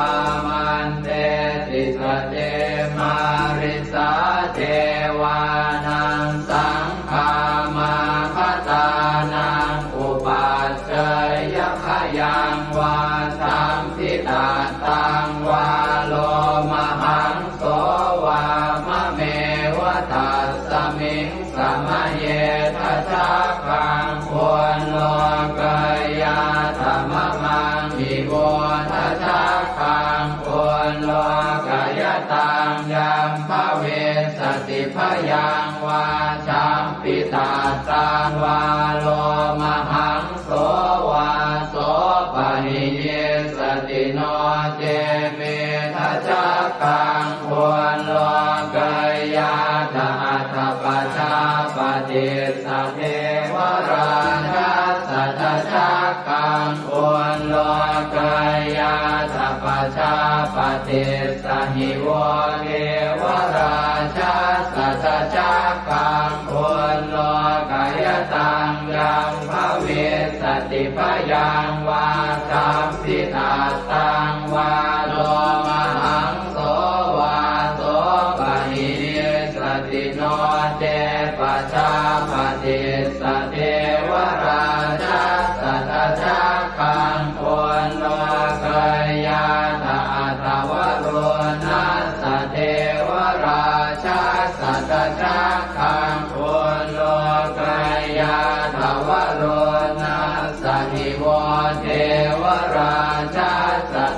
āmantesi. Sace mārisā devānaṃ saṅ gāmāgatānaṃ upaccayya khayaṃ vā sambhitattaṃ vā lomahaṃso vā mameva tassa Miṃ samaye dajaggaṃ ullokayātha mamaṃ ivo dajaggaṃ ullokayataṃ yaṃ bhavissati bhayaṃ vā champittattaṃ vā lomahaṃso vā sopahiyissati no ce me dajaggaṃ ullokayātha atha pajāpatissa devarājassa dajaggaṃ ullokayātha pajāpatissa hi vo devarājassa dajaggaṃ ullokayataṃ yaṃ bhavissati bhayaṃ vā champittattaṃ vā lomahaṃso vā sopahiyissati no ce pajāpatissa devarājassa dajaggaṃ ullokayātha atha varuṇassa devarājassa dajaggaṃ ullokayātha varuṇassa hi vo devarājassa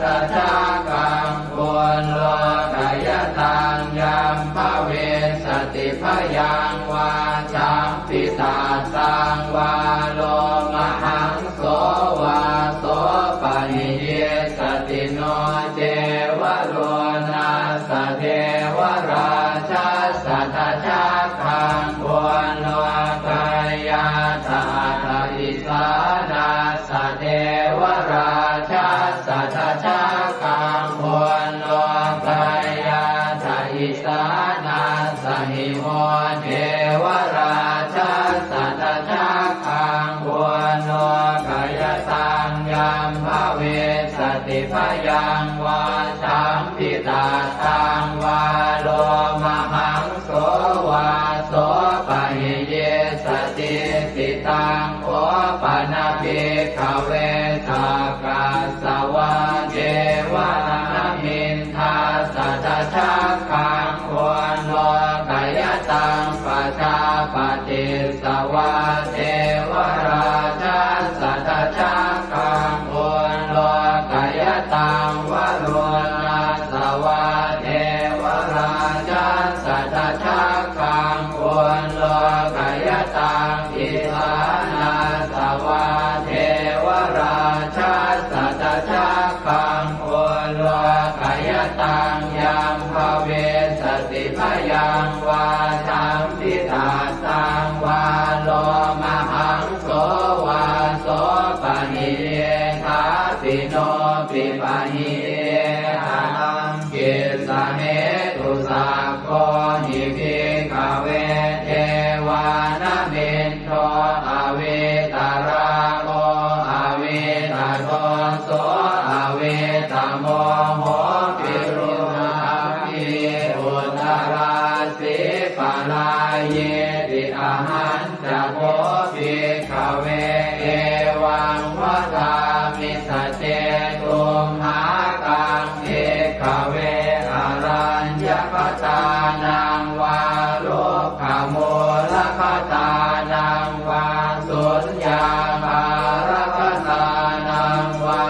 dajaggaṃ ullokayataṃ yaṃ bhavissati bhayaṃ vā champittattaṃ vā lomahaṃso vā sopahiyissati no ce varuṇassa devarājassa dajaggaṃ ullokayātha atha isānassa devarājassa dajaggaṃ ullokayātha isānassa hi vo devarājassa dajaggaṃ ullokayataṃ yaṃ bhavissati bhayaṃ vā champittattaṃ vā lomahaṃso vā sopahiyissati. Taṃ kho pana bhikkhave sakkas savā devanāmiṃ dassa dajaggaṃ ullokayataṃ pajāpatissa vā devarājassa dajaggaṃ ullokayataṃ varuṇassa vā devarājassa dajaggaṃ ullokayataṃ isānassa vā devarājassa dajaggaṃ ullokayataṃ yaṃ bhavissati bhayaṃ vā champittattaṃ vā lomahaṃso vā sopahiyye thāpi no pipahiye haraṃ. Kissa hetu sakko hi bhikkhave devānamindo avītarāgo avītadoso avītamoho virūḷhakī uttarāsī parāyīti. Ahañ ca kho bhikkhave evaṃ vadāmi: sace tumhākaṃ bhikkhave araññakatānaṃ vā rukkhamūlakatānaṃ vā suññāgārakatānaṃ vā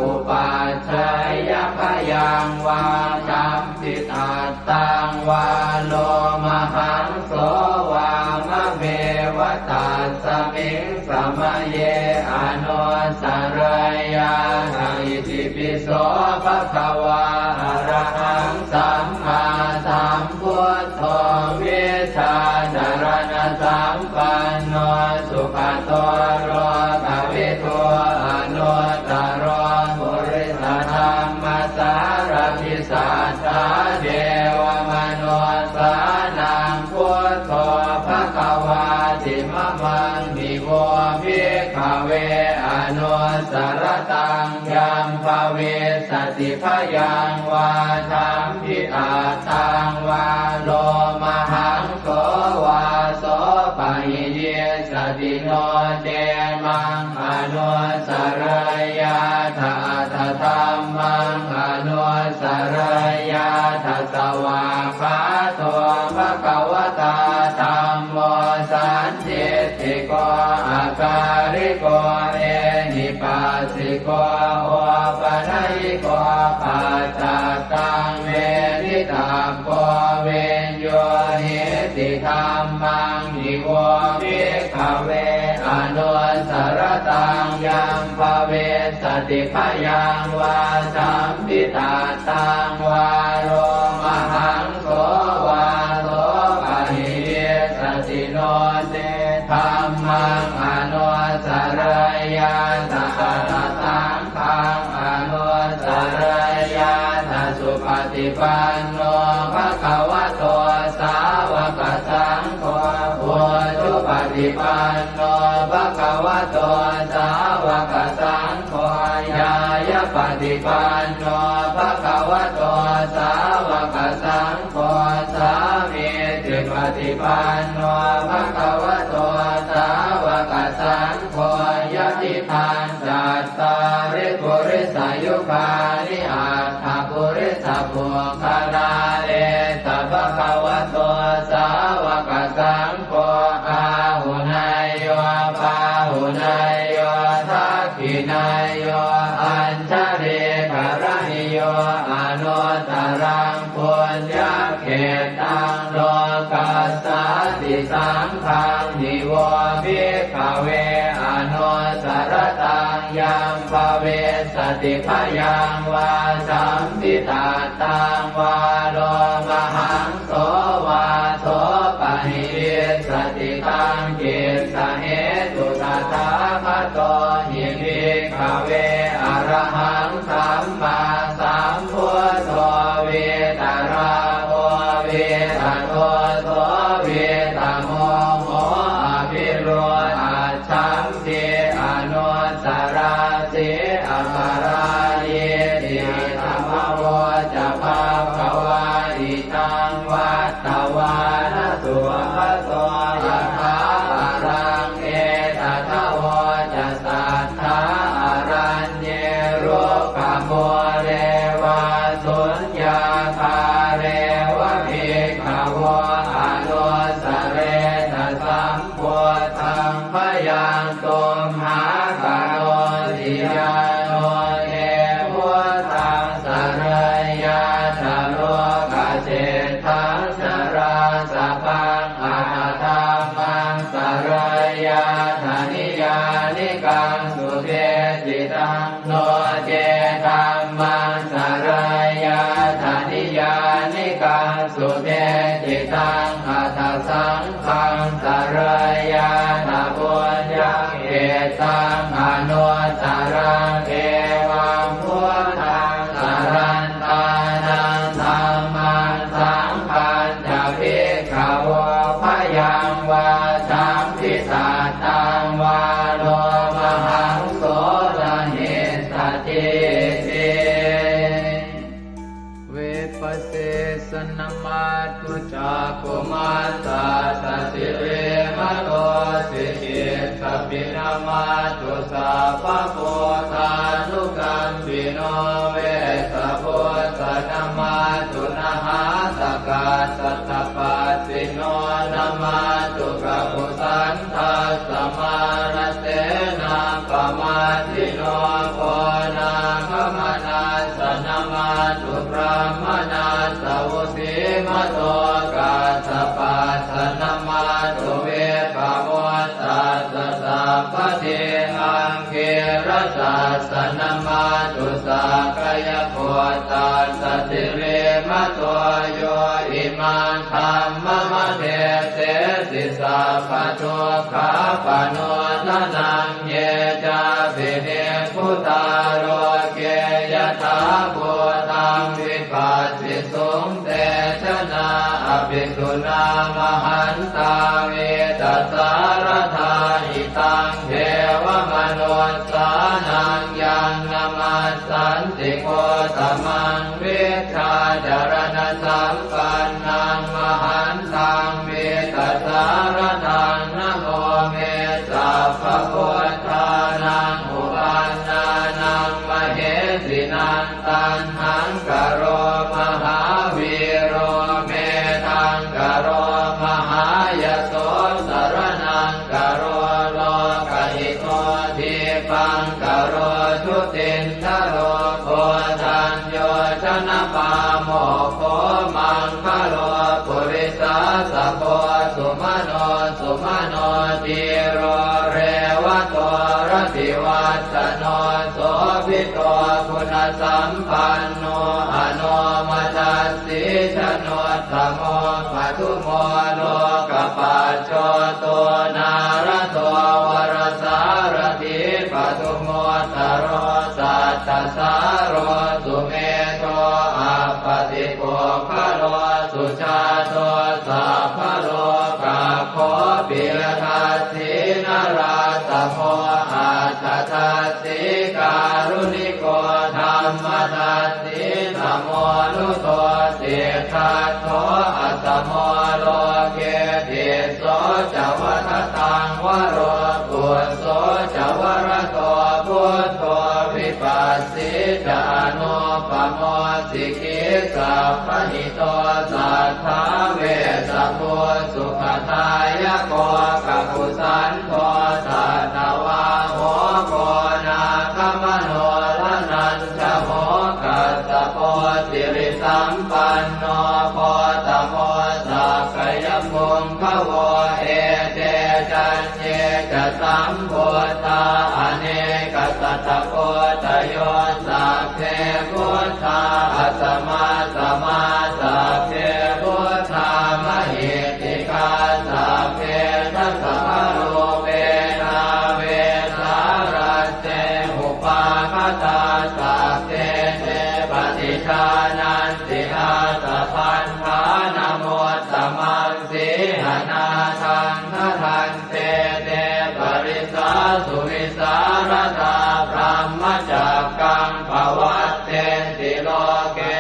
upajjhāyabhayaṃ vā champittattaṃ vā lomahaṃso vā mameva tasmiṃ samaye anussarayyātha. Itipi so bhagavā arahaṃ sammāsambuddho vijjācaraṇasampanno sugato lokavidū anuttaro purisadammasārathi satthā devamanussānaṃ buddho bhagavāti. Mamaṃ hi vo bhikkhave anussarattaṃ yaṃ bhavissati bhayaṃ vā champittattaṃ vā lomahaṃso vā sopahiyissati no ce maṃ anussarayyātha atha dhammaṃ anussarayyātha. Svākkhāto bhagavatā dham sandiṭṭhiko akāliko ehipassiko opanayiko paccattaṃ veditabbo viññūhīti. Dhammaṃ hi vo bhikkhave anussaratāṃ yaṃ bhavissati bhayaṃ vā sampittattaṃ vā lomahaṃso vā so pahīyissati no ce dhammaṃ anussarayyātha atha saṅghaṃ anussarayyātha. Supaṭipanno bhagavato sāvakasaṅgho, ujupaṭipanno bhagavato sāvakasaṅgho, ñāyapaṭipanno bhagavato sāvakasaṅgho, sāmīcipaṭipanno bhagavato sāvakasaṅgho, yadidaṃ cattāri purisayugāni aṭṭha purisapuggalā, esa bhagavato sāvakasaṅgho, āhuneyyo pāhuneyyo dakkhiṇeyyo añjalikaraṇīyo anuttaraṃ puññakkhettaṃ lokassāti. Saṅghaṃ hi vo bhikkhave anussaratāṃ yaṃ bhavissati bhayaṃ vā sampittattaṃ vā lomahaṃso vā so pahīyissati. Taṃ kissa hetu tathāgato hi bhikkhave arahaṃ sammāsambuddho vītarāgo vītadoso vītamoho abhirūḷhaccham ti anussarāsi aparājīti. Idamavoca bhagavā. Idaṃ vattavāna sugato yathābalaṃ etadavoca satthā araññe rukkhamūle vā suññāgāre va bhikkhavo anussaretha sam buddhaṃ bhayaṃ tumhākarosi. Yāno te buddhaṃ sarayyātha lokaseṭṭhaṃ narāsabhaṃ atha dhammaṃ sarayyātha niyyānikaṃ sudesitaṃ, no ce dhammaṃ sarayyātha niyyānikaṃ sudesitaṃ, atha saṅghaṃ sarayyātha puññakkhettaṃ anuttaraṃ. Evaṃ buddhaṃ sarantānaṃ dhammaṃ saṅghañca bhikkhavo bhayaṃ vā sampittattaṃ vā lomahaṃso na hessatīti. Vipassissa namatthu cakkhumantassa sirīmato, sikhīssapi namatthu sabbabuddhānukampino, vessabhussa namatthu nhātakassa tapassino, namatthu kakusandhassa mārasenappamaddino, konāgamanassa namatthu brāhmaṇassa vusīmato, kassapassa namatthu vippamuttassa sabbadhi, aṅgīrasassa namatthu sakyaputtassa sirīmato, yo imaṃ dhammamādesesi sabbadukkhāpanūdanaṃ. Ye cāpi nibbutā loke yathābhūtaṃ vipassisuṃ, te janā apisuṇā mahantā vītasāradā. Idaṃ devamanussānaṃ yaṃ namassanti Gotamaṃ, vijjācaraṇasampannaṃ mahantaṃ vītasāradaṃ. Namo me sabbabuddhānaṃ uppannānaṃ mahesinaṃ, taṇhaṅkaro mahāvīro, medhaṅkaro mahāyaso, sar sumano dhīro revato rativassano sobhito guṇasampanno anomadassī januttamo padumo lokapajjoto nārado varasārathī padumu ttaro sattasāro sumedho appatipuggalo sujāto sabbalokaggo piyadassī narāsamo atthadassī kāruṇiko dhammadassī tamonudo siddhattho asamo loke tisso ca vadataṃ varo phusso ca varado buddho vipassī ca anūpamo sikhī sabbahito satthā vessabhū sukhadāyako kakusandho satthavāho koṇāgamano dhananjavo kassapo sirisampanno gotamo sakyapuṅgavo ete caññe ca sambuddhā anekasatakoṭayo sabbe buddhā asamassamā sabbe buddhā mahiddhikā sabbe dasabalūpena vesālā te upāgatā sabbe te paṭijānanti ātappamāṇamuttamaṃ sīhanatthaṃ bhaddante te parisāsu vīsāladā brahmacakkaṃ pavattenti loke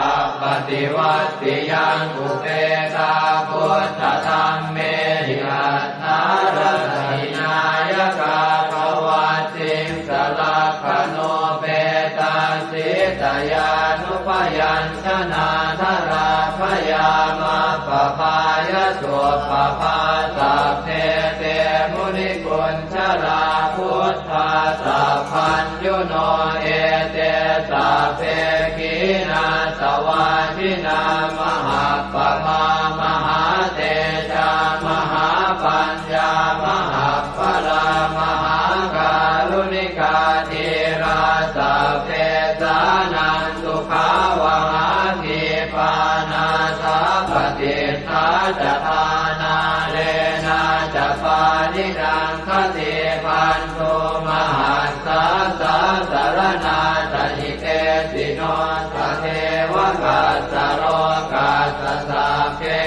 appaṭivattiyaṃ upetā buddhadhammehi atthaladdhināyakā pavatsiṃsa lakkhaṇupetā sītayanupayañjanādharā bhayamappabbāya suppabhā sabbe te munikuñ jalā buddhā sabbaññuno ete sabbe khīṇāsavā jinā mahappamā mahātejā mahāpaññā mahappalā mahākāruṇikā dhīrā sabbesānaṃ sukhāvahā khīpā nāthapaṭiṭṭhā ca ṭhānā leṇā ca pāṇinaṃ khaṇi bandhū mahassā sāsaraṇā ca hitesino ca devakassa lokassa sabbe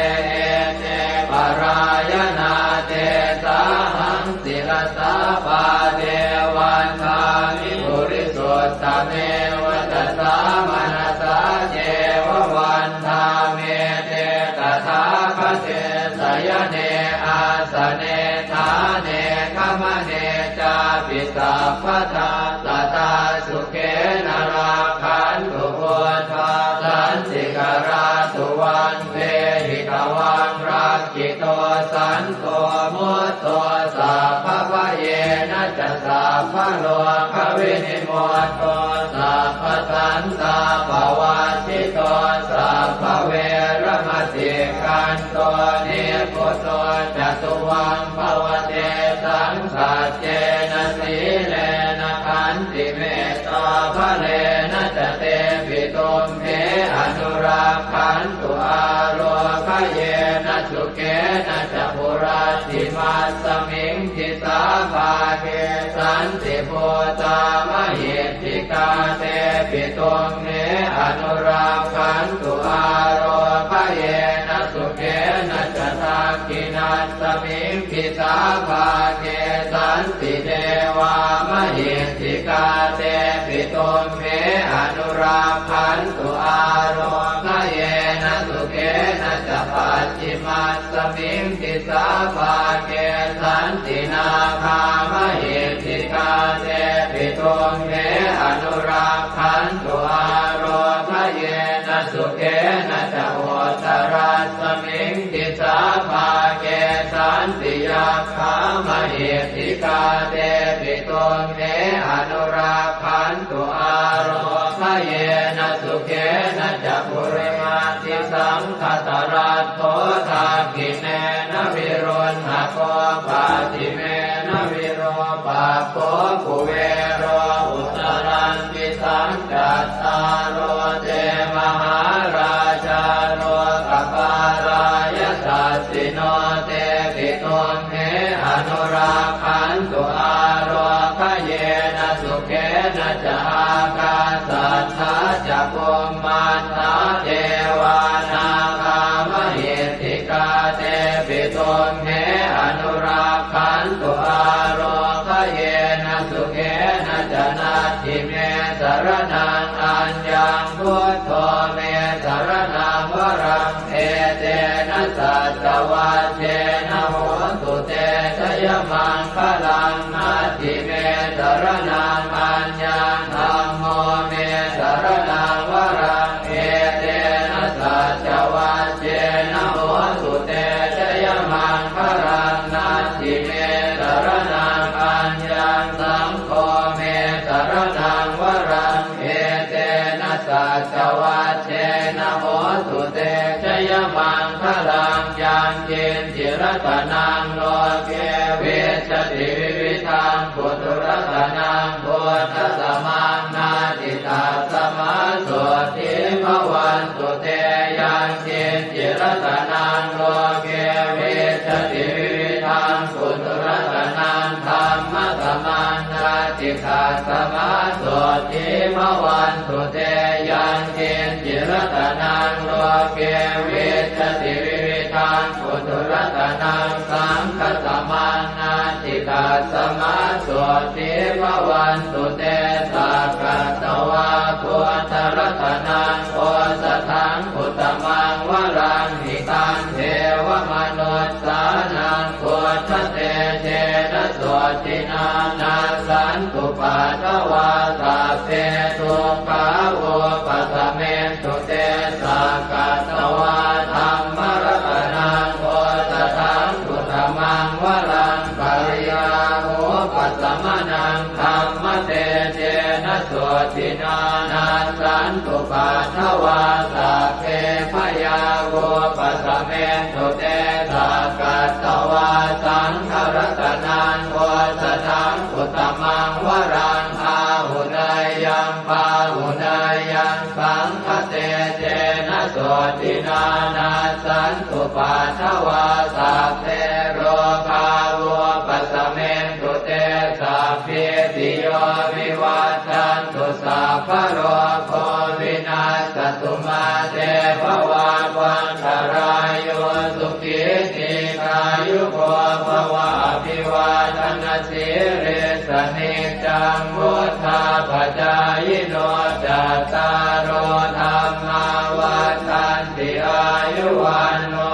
ete parāyanā tesāhaṃ sirasā pāde vandāmi purisuttame vacasā manasā ceva vandāmete tathāgate sayane āsane ṭhāne gamane cāpi sabbadā sadā sukhena rakkhantu buddhā santikarā tuvaṃ dehi tvaṃ rakkhito santo mutto sabbabhayena ca sabbarogavinimutto sabbasantāpavajjito sabbaveramatikkanto nibbuto ca tuvaṃ bhava tesaṃ saccena sīlena khantimettābalena ca tepi tumhe anurakkhantu ārogyena sukhena ca hurattimasmiṃ disābhāge santibhūtā mahiddhikā tepi tumhe anurakkhantu ārogyena sukhena ca dakkhiṇasmiṃ disābhāge santi devā mahiddhikā tepi tumhe anurakkhantu ārogyena sukhena ca pacchimasmiṃ disābhāge santi nāgā mahiddhikā tepi tumhe anurakkhantu ārogyena sukhena ca uttarasmiṃ disābhāge santi yakkhā mahiddhikā tepi tumhe anurakkhantu ārogyena yena sukhena ca purimaṃ disaṃ dhataraṭṭho dakkhiṇena viruḷhako pacchimena virūpakkho kuvero uttaraṃ disaṃ. Cattāro te mahārājā lokapālā yasassino tepi tumhe anurakkhantu ārogayena sukhena ca. Ākāsaṭṭhā ca bhummaṭṭhā devā nāgā mahiddhikā tepi tumhe anurakkhantu ārogayena sukhena ca. Natthi me saraṇaṃ aññaṃ, buddho me saraṇaṃ varaṃ, etena saccavajjena hotu te jayamaṅgalaṃ. Natthi me saraṇaṃ aññaṃ, dhammo me saraṇaṃ varaṃ, etena saccavajjena hotu te jayamaṅgalaṃ. Natthi me saraṇaṃ aññaṃ, saṅgho me saraṇaṃ varaṃ, etena saccavajjena hotu te jayamaṅgalaṃ. Yaṅkiñci ratanaṃ loke vijjati vividhaṃ puthu, ratanaṃ buddhasamaṃ natthi, tasmā sotthī bhavantu te. Yaṅkiñci ratanaṃ loke vijjati vividhaṃ puthu, ratanaṃ dhammasamaṃ natthi, tasmā sotthī bhavantu te. Yaṅkiñci ratanaṃ loke vijjati vividhaṃ puthu, ratanaṃ saṅghasamaṃ natthi, tasmā sotthī bhavantu te. Sakkatvā buddharatanaṃ osathaṃ uttamaṃ varaṃ, hitaṃ devamanussānaṃ buddhatejena sotthinā, nassantupaddavā sabbe dukkhā vūpasamentu te. Sakkatvā dhammaratanaṃ osathaṃ uttamaṃ varaṃ, pariḷāhūpasamanaṃ dhammatejena sotthinā, nassantupaddavā sabbe bhayā vūpasamentu te. Sakkatvā saṅgharatanaṃ osathaṃ uttamaṃ varaṃ, āhuneyyaṃ pāhuneyyaṃ saṅghatejena sotthinā, nassantupaddavā sabbe rogā vūpasamentu te. Sabbītiyo vivajjantu, sabbarogo vinassatu, mā te bhavatvantarāyo, sukhī dīghāyuko bhava. Abhivādanasīlissa niccaṃ vuḍḍhāpacāyino, cattāro dhammā vaḍḍhanti, āyu vaṇṇo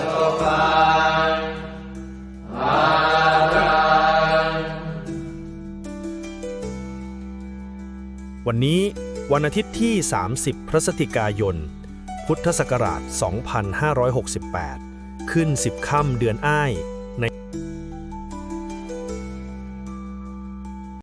sukhaṃ balaṃ. วันนี้วันอาทิตย์ที่ สามสิบ พฤศจิกายน พุทธศักราช สองพันห้าร้อยหกสิบแปด ขึ้น สิบ ค่ำเดือนอ้าย ใน